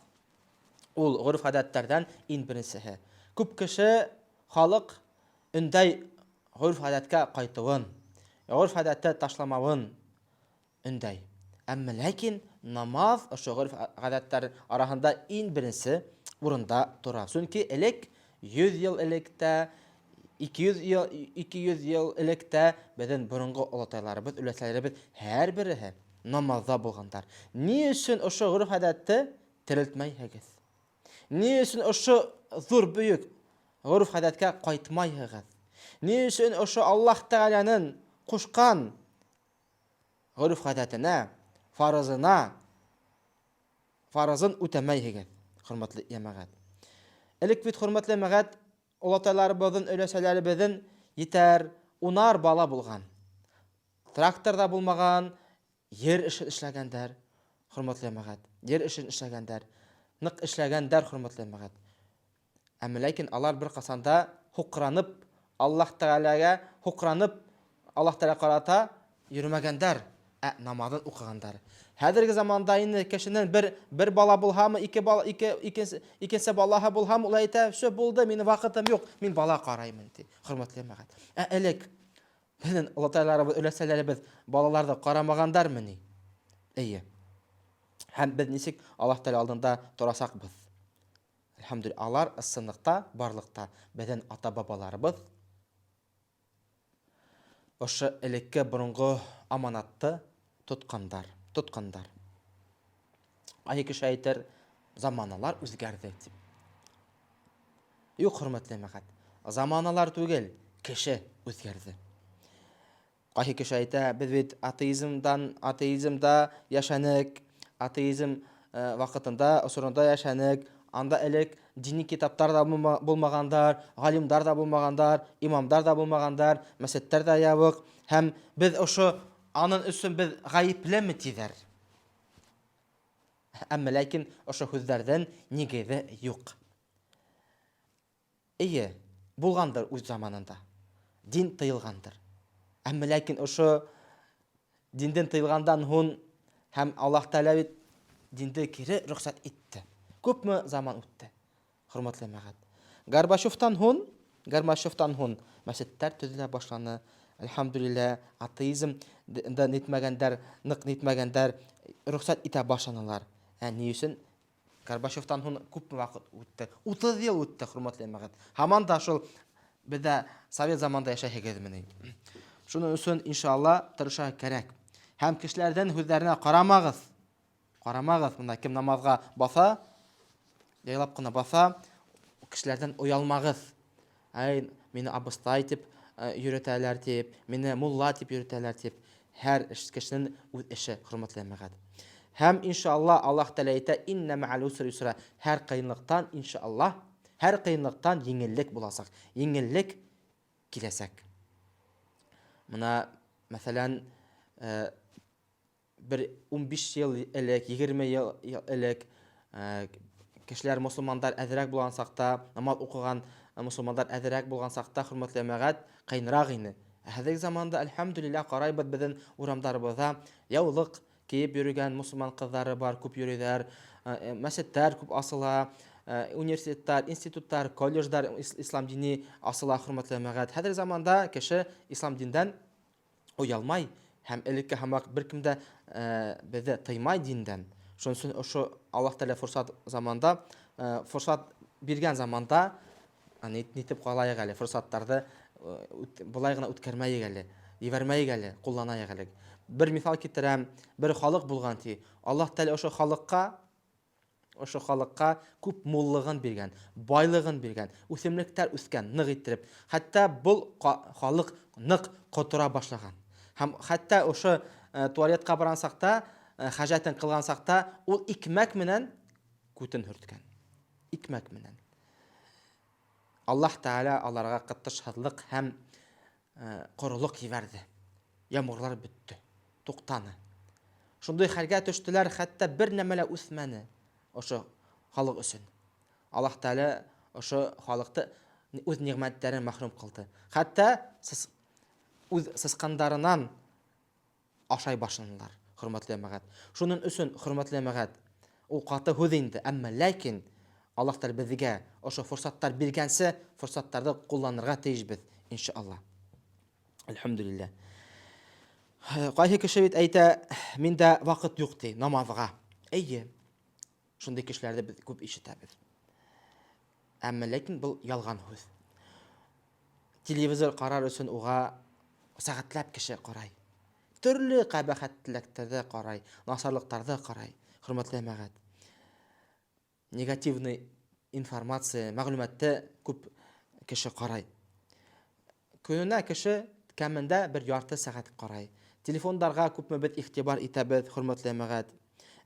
ул гореф-ғәҙәттәрҙән иң беренсеһе. Күп кеше, халыҡ өндәй гореф-ғәҙәткә ҡайтыуын, гореф-ғәҙәтте ташламауын өндәй. Әммә ләкин намаҙ ошо гореф-ғәҙәттәр араһында иң беренсе урында тора. Сөнки элек 100 йыл элек тә, 200 йыл, 200 йыл элек тә беҙҙең боронғо олатайларыбыҙ, өләсәләребеҙ һәр береһе намаҙҙа булғандар. Ни өсөн ошо гореф-ғәҙәтте терелтмәйһегеҙ? Ни өсөн ошо ҙур бөйөк гореф-ғәҙәткә ҡайтмайһығыҙ? Ни өсөн ошо Аллаһ Тәғәләнең ҡушҡан гореф-ғәҙәтенә, фарызына, фарызын үтәмәйһегеҙ, хөрмәтле йәмәғәт? Элек бит, хөрмәтле йәмәғәт, олатайларыбыҙҙың, өләсәләребеҙҙең етәр унар бала булған. Трактор да булмаған, ер эшен эшләгәндәр, хөрмәтле йәмәғәт. Ер эшен эшләгәндәр, ныҡ эшләгәндәр, хөрмәтле йәмәғәт. Әммә ләкин алар бер ҡасан да һуҡранып, Аллаһ Тәғәләгә һуҡранып, Аллаһ Тәғәлә ҡарата йөрөмәгәндәр, ә намаҙын уҡығандар. Хәҙерге заманда инде кешенең бер бала булһамы, ике бала, ике, икенсе, икенсе балаһы булһамы, ул әйтә, все булды, минем ваҡытым юҡ, мин бала ҡараймын, ти, хөрмәтле йәмәғәт. Ә элек беҙҙең олатайларыбыҙ, өләсәләребеҙ балаларҙы ҡарамағандармы ни? Эйе. Һәм беҙ нисек Аллаһ Тәғәлә алдында торасаҡбыҙ? Әлхәмдүлилләһ, алар ысынлыҡта, барлыҡта беҙҙең ата-бабаларыбыҙ ошо элекке боронғо аманатты тотҡандар, тотҡандар. Ҡайһы кеше әйтер, заманалар үҙгәрҙе тип. Юҡ, хөрмәтле йәмәғәт, заманалар түгел, кеше үҙгәрҙе. Ҡайһы кеше әйтә, беҙ бит атеизмдан, атеизмда йәшәнек, атеизм э, ваҡытында, осоронда йәшәнек, анда элек дини китаптар да булмағандар, ғалимдар да булмағандар, имамдар да булмағандар, мәсеттәр ҙә ябыҡ, һәм беҙ ошо анын өсөн беҙ ғәйеплеме тиҙәр. Әммә ләкин ошо һүҙҙәрҙең нигеҙе юҡ. Эйе, булғандыр үҙ заманында. Дин тыйылғандыр. Әммә ләкин ошо диндән тыйылғандан һуң һәм Аллаһ Тәғәлә бит динде кире рөхсәт итте. Күпме заман үтте, хөрмәтле йәмәғәт. Горбачевтан һуң мәсеттәр төҙөлә башланы. Әлхәмдүлилләһ, атеизм да нитмәгәндәр, ныҡ нитмәгәндәр, рөхсәт итә башланылар. Ә ни өсөн Горбачевтан һуң күпме ваҡыт үтте? 30 йыл үтте, хөрмәтле йәмәғәт. Һаман да шул беҙҙә совет заманда йәшәйһегеҙме ни? Шуның өсөн, иншалла, тырышырға кәрәк. Һәм кешеләрҙең һүҙҙәренә ҡарамағыҙ. Ҡарамағыҙ, бында кем намаҙға баҫа, яйлап ҡына баҫа, кешеләрҙән оялмағыҙ. Әй, мине абыстай тип йөрөтәләр тип, мине мулла тип йөрөтәләр тип. Һәр кешенең үҙ эше, хөрмәтле йәмәғәт. Һәм иншалла Аллаһ Тәгалә әйтә, иннә мәғәл усри юсра. Һәр ҡыйынлыҡтан иншалла, һәр ҡыйынлыҡтан еңеллек буласаҡ. Еңеллек киләсәк. Мына, мәҫәлән, бер 15 йыл элек, 20 йыл элек кешеләр, мосолмандар әҙерәк булған саҡта, намаҙ уҡыған мосолмандар әҙерәк булған саҡта, хөрмәтле йәмәғәт, ҡыйыныраҡ ине. Ә хәҙерге заманда, әлхәмдүлилләһ, ҡарайбыҙ, беҙҙең урамдарыбыҙҙа яулыҡ кейеп йөрөгән мосолман ҡыҙҙары бар, күп йөрөйҙәр, мәсеттәр күп асыла, университеттар, институттар, колледждар ислам дини асыла, хөрмәтле йәмәғәт. Хәҙерге заманда кеше ислам диндән оялмай һәм элекке һымаҡ бер кем дә беҙҙе тыймай диндән. Шуның өсөн ошо Аллаһ Тәгалә форсат заманда, форсат биргән заманда нитеп ҡалайыҡ әле, форсаттарҙы былай ғына үткәрмәйек әле, ебәрмәйек әле, ҡулланайыҡ әле. Бер миҫал китерәм, бер халыҡ булған ти. Аллаһ Тәгалә ошо халыҡҡа күп муллығын биргән, байлығын биргән, үҫемлектәр үҫкән ныҡ иттереп. Хәтта был халыҡ ныҡ ҡотора башлаған. Һәм хәтта ошо туалетҡа барған саҡта, хәжәтен ҡылған саҡта ул икмәк менән күтен һөрткән. Икмәк менән. Аллаһ Тәғәлә аларға ҡытышһыҙлыҡ һәм ҡоролоҡ ебәрҙе. Ямғырлар бөттө, туҡтаны. Шундай хәлгә төштөләр, хәтта бер нәмә лә үҫмәне ошо халыҡ өсөн. Аллаһ Тәғәлә ошо халыҡты үҙ ниғмәттәрен мәхрүм ҡылды. Хәтта үҙ сысҡандарынан ашай башланылар, хөрмәтле йәмәғәт. Шуның өсөн, хөрмәтле йәмәғәт, Ул ҡаты һүҙ инде, әммә ләкин Аллаһ Тәгалә беҙгә ошо форсаттар биргәнсе, форсаттарҙы ҡулланырға тейешбеҙ, иншалла. Әлхәмдүлилләһ. Ҡайһы кеше бит әйтә, миндә ваҡыт юҡ ти намаҙға. Эйе. Шундай кешеләрҙе беҙ күп ишетәбеҙ. Әммә ләкин был ялған һүҙ. Телевизор ҡарар өсөн уға сәғәтләп кеше ҡарай. Төрлө ҡәбәхәтлектәрҙе ҡарай, насарлыҡтарҙы ҡарай, хөрмәтле йәмәғәт. Негативный информация, мәгълүматты күп кеше ҡарай. Көнөнә кеше кәмендә бер ярты сәғәт ҡарай. Телефондарға күпме беҙ игътибар итәбеҙ, хөрмәтле йәмәғәт.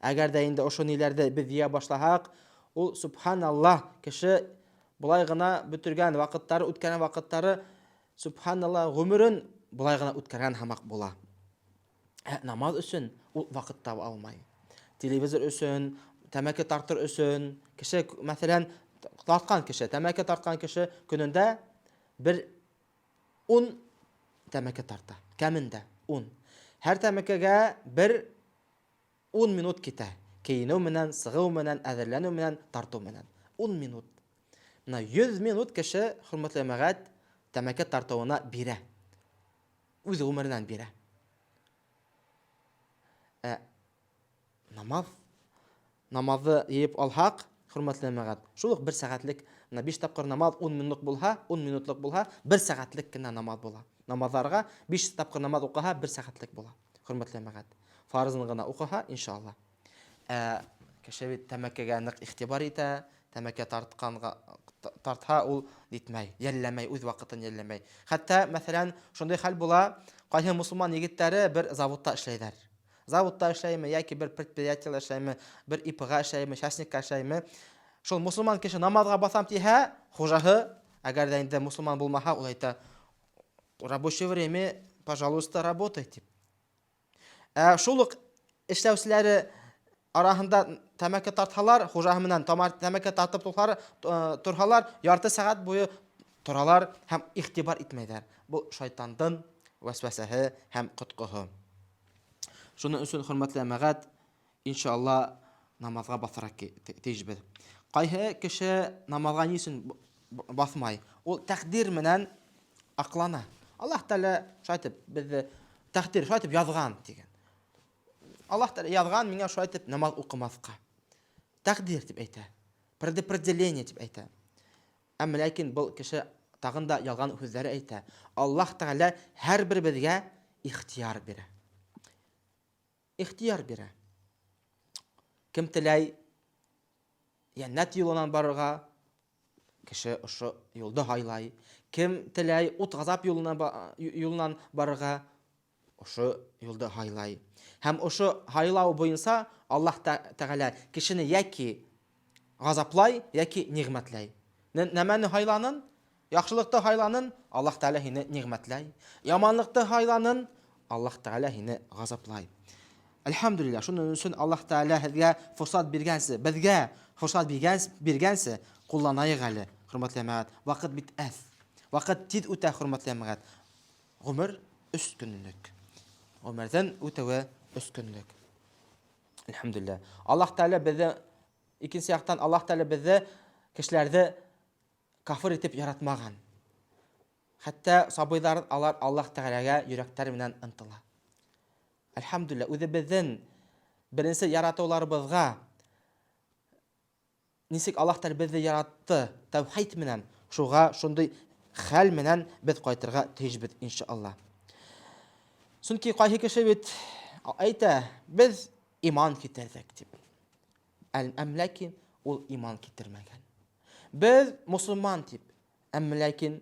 Әгәр дә инде ошо ниләрҙе беҙ йыя башлаһаҡ, ул субханаллаһ, кеше былай ғына бөтөргән ваҡыттары, үткәргән ваҡыттары, субханаллаһ, ғүмерен былай ғына үткәргән һымаҡ була. Ә намаз өсөн ул ваҡыт таба алмай. Телевизор өсөн, тәмәке тартыр өсөн, кеше, мәҫәлән, тартҡан кеше, тәмәке тартҡан кеше көнөндә бер 10 тәмәке тарта. Кәмендә 10. Һәр тәмәкегә бер 10 минут китә. Кейенеү менән, сығыу менән, әҙерләнеү менән, тартыу менән. 10 минут. Менә 100 минут кеше, хөрмәтле җәмәгать, тәмәке тартыуына бирә. Үз гомереннән бирә. Ә намаз намазды йыйып алһаҡ, хөрмәтле җәмәгать, шул ук бер сәғәтлек, менә 5 тапҡыр намаз 10 минутлык булһа, 10 минутлык булһа, бер сәғәтлек кенә намаз була. Намазларга 5 тапҡыр намаз уҡыһа, бер сәғәтлек була. Хөрмәтле җәмәгать, фарызын гына уҡыһа, иншалла. Ә кеше бит тәмәкегә нык игътибар итә, тәмәке тартканга тартһа, ул нитмәй, йәлләмәй, үз вакытын йәлләмәй. Хәтта, мәсәлән, шундый хәл була, кайһы мусулман егетләре бер заводта эшләйҙәр. Заводта эшләйме, яки бер предприятиелә эшләйме, бер ИПга эшләйме, частникка эшләйме. Шул мусулман кеше намазга басам тиһә, хужаһы, әгәр дә инде мусулман булмаһа, ул әйтә, рабочее время, пожалуйста, работай, дип. Ә шул ук эшләүселәре араһында тәмәке тартһалар, хужаһы менән тәмәке тартып торһалар, торһалар, ярты сәғәт буйы торалар һәм игътибар итмәйҙәр. Был шайтандың вәсвәсәһе һәм ҡотҡоһо. Шуның өсөн, хөрмәтле әмәғәт, иншалла, намазға баҫырға тейешбеҙ. Ҡайһы кеше намазға ни өсөн баҫмай? Ул тәҡдир менән аҡлана. Аллаһ Тәгалә шулай итеп беҙҙе тәҡдир шулай итеп яҙған тигән. Аллаһ Тәгалә яҙған миңә шулай итеп намаз уҡымаҫҡа. Тәҡдир тип әйтә. Предопределение тип әйтә. Әмма ләкин был кеше тағын да ялған һүҙҙәре әйтә. Аллаһ Тәгалә һәр беребеҙгә ихтияр бирә. Ихтияр бирә. Кем теләй йәннәт юлынан барырга, кеше ошо юлды һайлай. Кем теләй ут ғазап юлына юлынан барырга, ошо юлды һайлай. Һәм ошо һайлау буйынса Аллаһ Тәгалә кешене яки ғазаплай, яки ниғмәтләй. Нәмәне һайланын? Яҡшылыҡты һайланын, Аллаһ Тәгалә һине ниғмәтләй. Яманлыҡты һайланын, Аллаһ Тәгалә һине ғазаплай. Әлхәмдүлилләһ, шуның өсөн Аллаһ Тәгалә һеҙгә форсат биргәнсе, беҙгә форсат биргәнсе ҡулланайыҡ әле, хөрмәтле йәмәғәт. Ваҡыт бит әҙ. Ваҡыт тиҙ үтә, хөрмәтле йәмәғәт. Ғүмер өс көнлөк. Ғүмерҙең үтеүе өс көнлөк. Әлхәмдүлилләһ. Аллаһ Тәгалә беҙҙе икенсе яҡтан Аллаһ Тәгалә беҙҙе кешеләрҙе кафыр итеп яратмаған. Хәтта сабыйҙар алар Аллаһ Тәгаләгә йөрәктәре менән ынтыла. Әлхәмдүлилләһ, үҙебеҙҙең беренсе яратыуларыбыҙға нисек Аллаһ Тәгалә беҙҙе яратты тәүхид менән, шуға шундай хәл менән беҙ ҡайтырға тейешбеҙ иншалла. Сөнки ҡайһы кеше бит әйтә, беҙ иман китерҙек тип. Әм ләкин ул иман китермәгән. Беҙ мосолман тип, әммә ләкин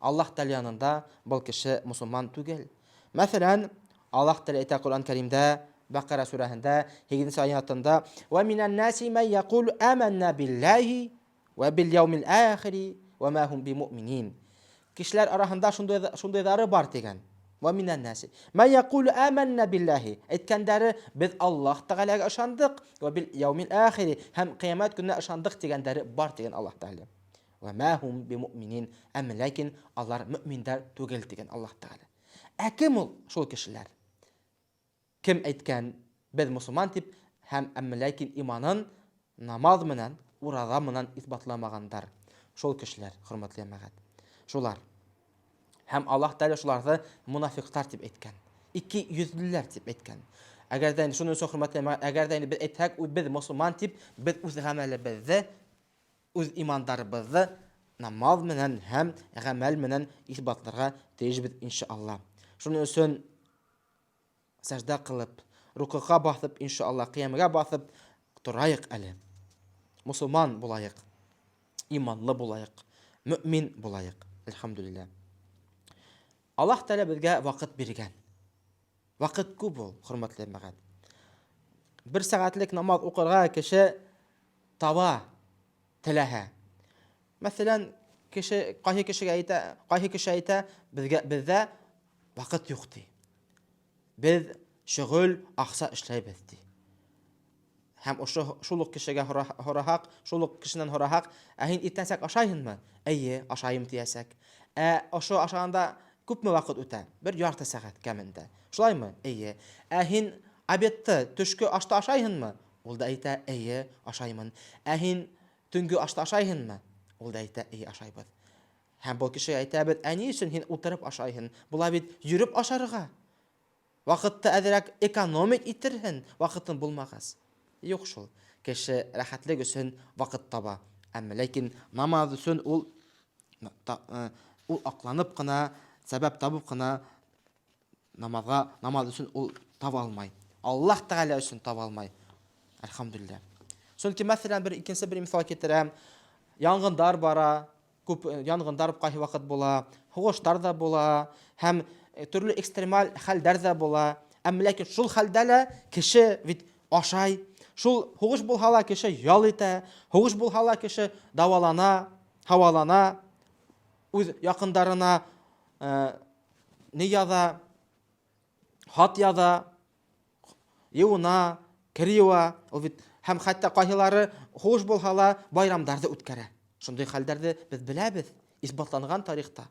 Аллаһ Тәгалә янында был кеше мосолман түгел. Мәҫәлән, Аллаһ Тәгалә әйтә Ҡуръан Кәримдә, Бәҡәрә сүрәһендә 8 аятында: "Ва минән наси ман якул аманна биллаһи ва бил яумил ахири ва ма хум бимуъминин." Кешеләр араһында шундай шундайҙары бар тигән. Ва минән наси ман якул аманна биллаһи. Әйткәндәре беҙ Аллаһ Тәгаләгә ышандыҡ, ва бил яумил ахири һәм ҡиәмәт көнөнә ышандыҡ тигәндәре бар тигән Аллаһ Тәгалә. Ва ма хум бимуъминин. Әмма ләкин алар мөминдәр түгел тигән Аллаһ Тәгалә. Ә кем ул шул кешеләр? Кем әйткән беҙ мосолман тип Һәм әммә ләкин иманын намаҙ менән, ураҙа менән иҫбатламағандар. Шул кешеләр, хөрмәтле йәмәғәт. Шулар. Һәм Аллаһ Тәгалә шуларҙы мунафиҡтар тип әйткән. Ике йөҙлөләр тип әйткән. Әгәр дә инде шуның өсөн хөрмәтле йәмәғәт, әгәр дә инде беҙ әйтһәк, беҙ мосолман тип, беҙ үҙ ғәмәлебеҙҙе, үҙ имандарыбыҙҙы намаҙ менән һәм ғәмәл менән иҫбатларға тейешбеҙ, иншалла. Шуның өсөн сәждә ҡылып, рукуға баҫып, иншалла, ҡиямгә баҫып торайыҡ әле. Мосолман булайыҡ, иманлы булайыҡ, мөмин булайыҡ. Әлхәмдүлилләһ. Аллаһ Тәгалә беҙгә ваҡыт биргән. Ваҡыт күп ул, хөрмәтле йәмәғәт. Бер сәғәтлек намаҙ уҡырға кеше таба, теләһә. Мәҫәлән, кеше ҡайһы кешегә әйтә, ҡайһы кеше әйтә, беҙгә беҙҙә ваҡыт юҡ ти. Беҙ шөгөл, аҡса эшләйбеҙ ти. Һәм ошо шул уҡ кешегә һораһаҡ, шул уҡ кешенән һораһаҡ, ә һин иртәнсәк ашайһыңмы? Эйе, ашайым тиәсәк. Ә ошо ашағанда күпме ваҡыт үтә? Бер ярты сәғәт кәмендә. Шулаймы? Эйе. Ә һин обедты, төшкө ашты ашайһыңмы? Ул да әйтә, эйе, ашаймын. Ә һин төнгө ашты ашайһыңмы? Ул да әйтә, эйе, ашайбыҙ. Һәм был кешегә әйтәбеҙ, ә ни өсөн һин утырып ашайһың? Була бит йөрөп ашарға. Ваҡытты әҙерәк экономить итерһең, ваҡытың булмағас. Юҡ шул. Кеше рәхәтлек өсөн ваҡыт таба. Әммә ләкин намаҙ өсөн ул ул аҡланып ҡына, сәбәп табып ҡына намаҙға, намаҙ өсөн ул таба алмай. Аллаһ Тәғәлә өсөн таба алмай. Әлхәмдүлилләһ. Сөнки мәҫәлән бер икенсе бер миҫал китерәм. Янгындар бара, күп янғындар ҡайһы ваҡыт була, һуғыштар ҙа була һәм төрлө экстремаль хәлдәр ҙә була. Әммә ләкин шул хәлдә лә кеше бит ашай. Шул һуғыш булһа ла кеше ял итә, һуғыш булһа ла кеше дауалана, һауалана, үҙ яҡындарына ни яҙа, хат яҙа, йыуына, кер йыуа. Ул бит һәм хәтта ҡайһылары һуғыш булһа ла байрамдарҙы үткәрә. Шундай хәлдәрҙе беҙ беләбеҙ, иҫбатланған тарихта.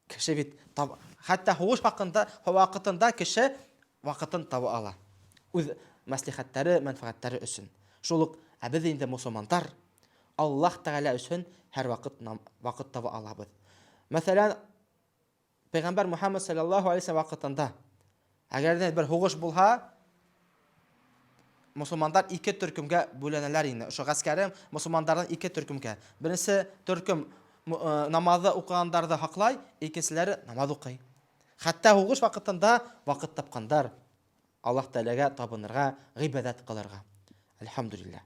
Кеше бит таб... хәтта һуғыш ваҡытында, ваҡытында кеше ваҡытын таба ала. Үҙ мәслихәттәре, мәнфәғәттәре өсөн. Шул уҡ, ә беҙ инде мосолмандар Аллаһ Тәғәлә өсөн һәр ваҡыт ваҡыт таба алабыҙ. Мәҫәлән, Пәйғәмбәр Мөхәммәд саллаллаһу алейһи вәсәлләм ваҡытында әгәр дә бер һуғыш булһа, мосолмандар ике төркөмгә бүленәләр инде. Ошо ғәскәре мосолмандарҙан ике төркөмгә. Беренсе төркөм намаҙы уҡығандарҙы һаҡлай, икенселәре намаҙ уҡый. Хәтта һуғыш ваҡытында ваҡыт тапҡандар Аллаһ Тәгаләгә табынырға, ғибәдәт ҡылырға. Әлхәмдүлилләһ.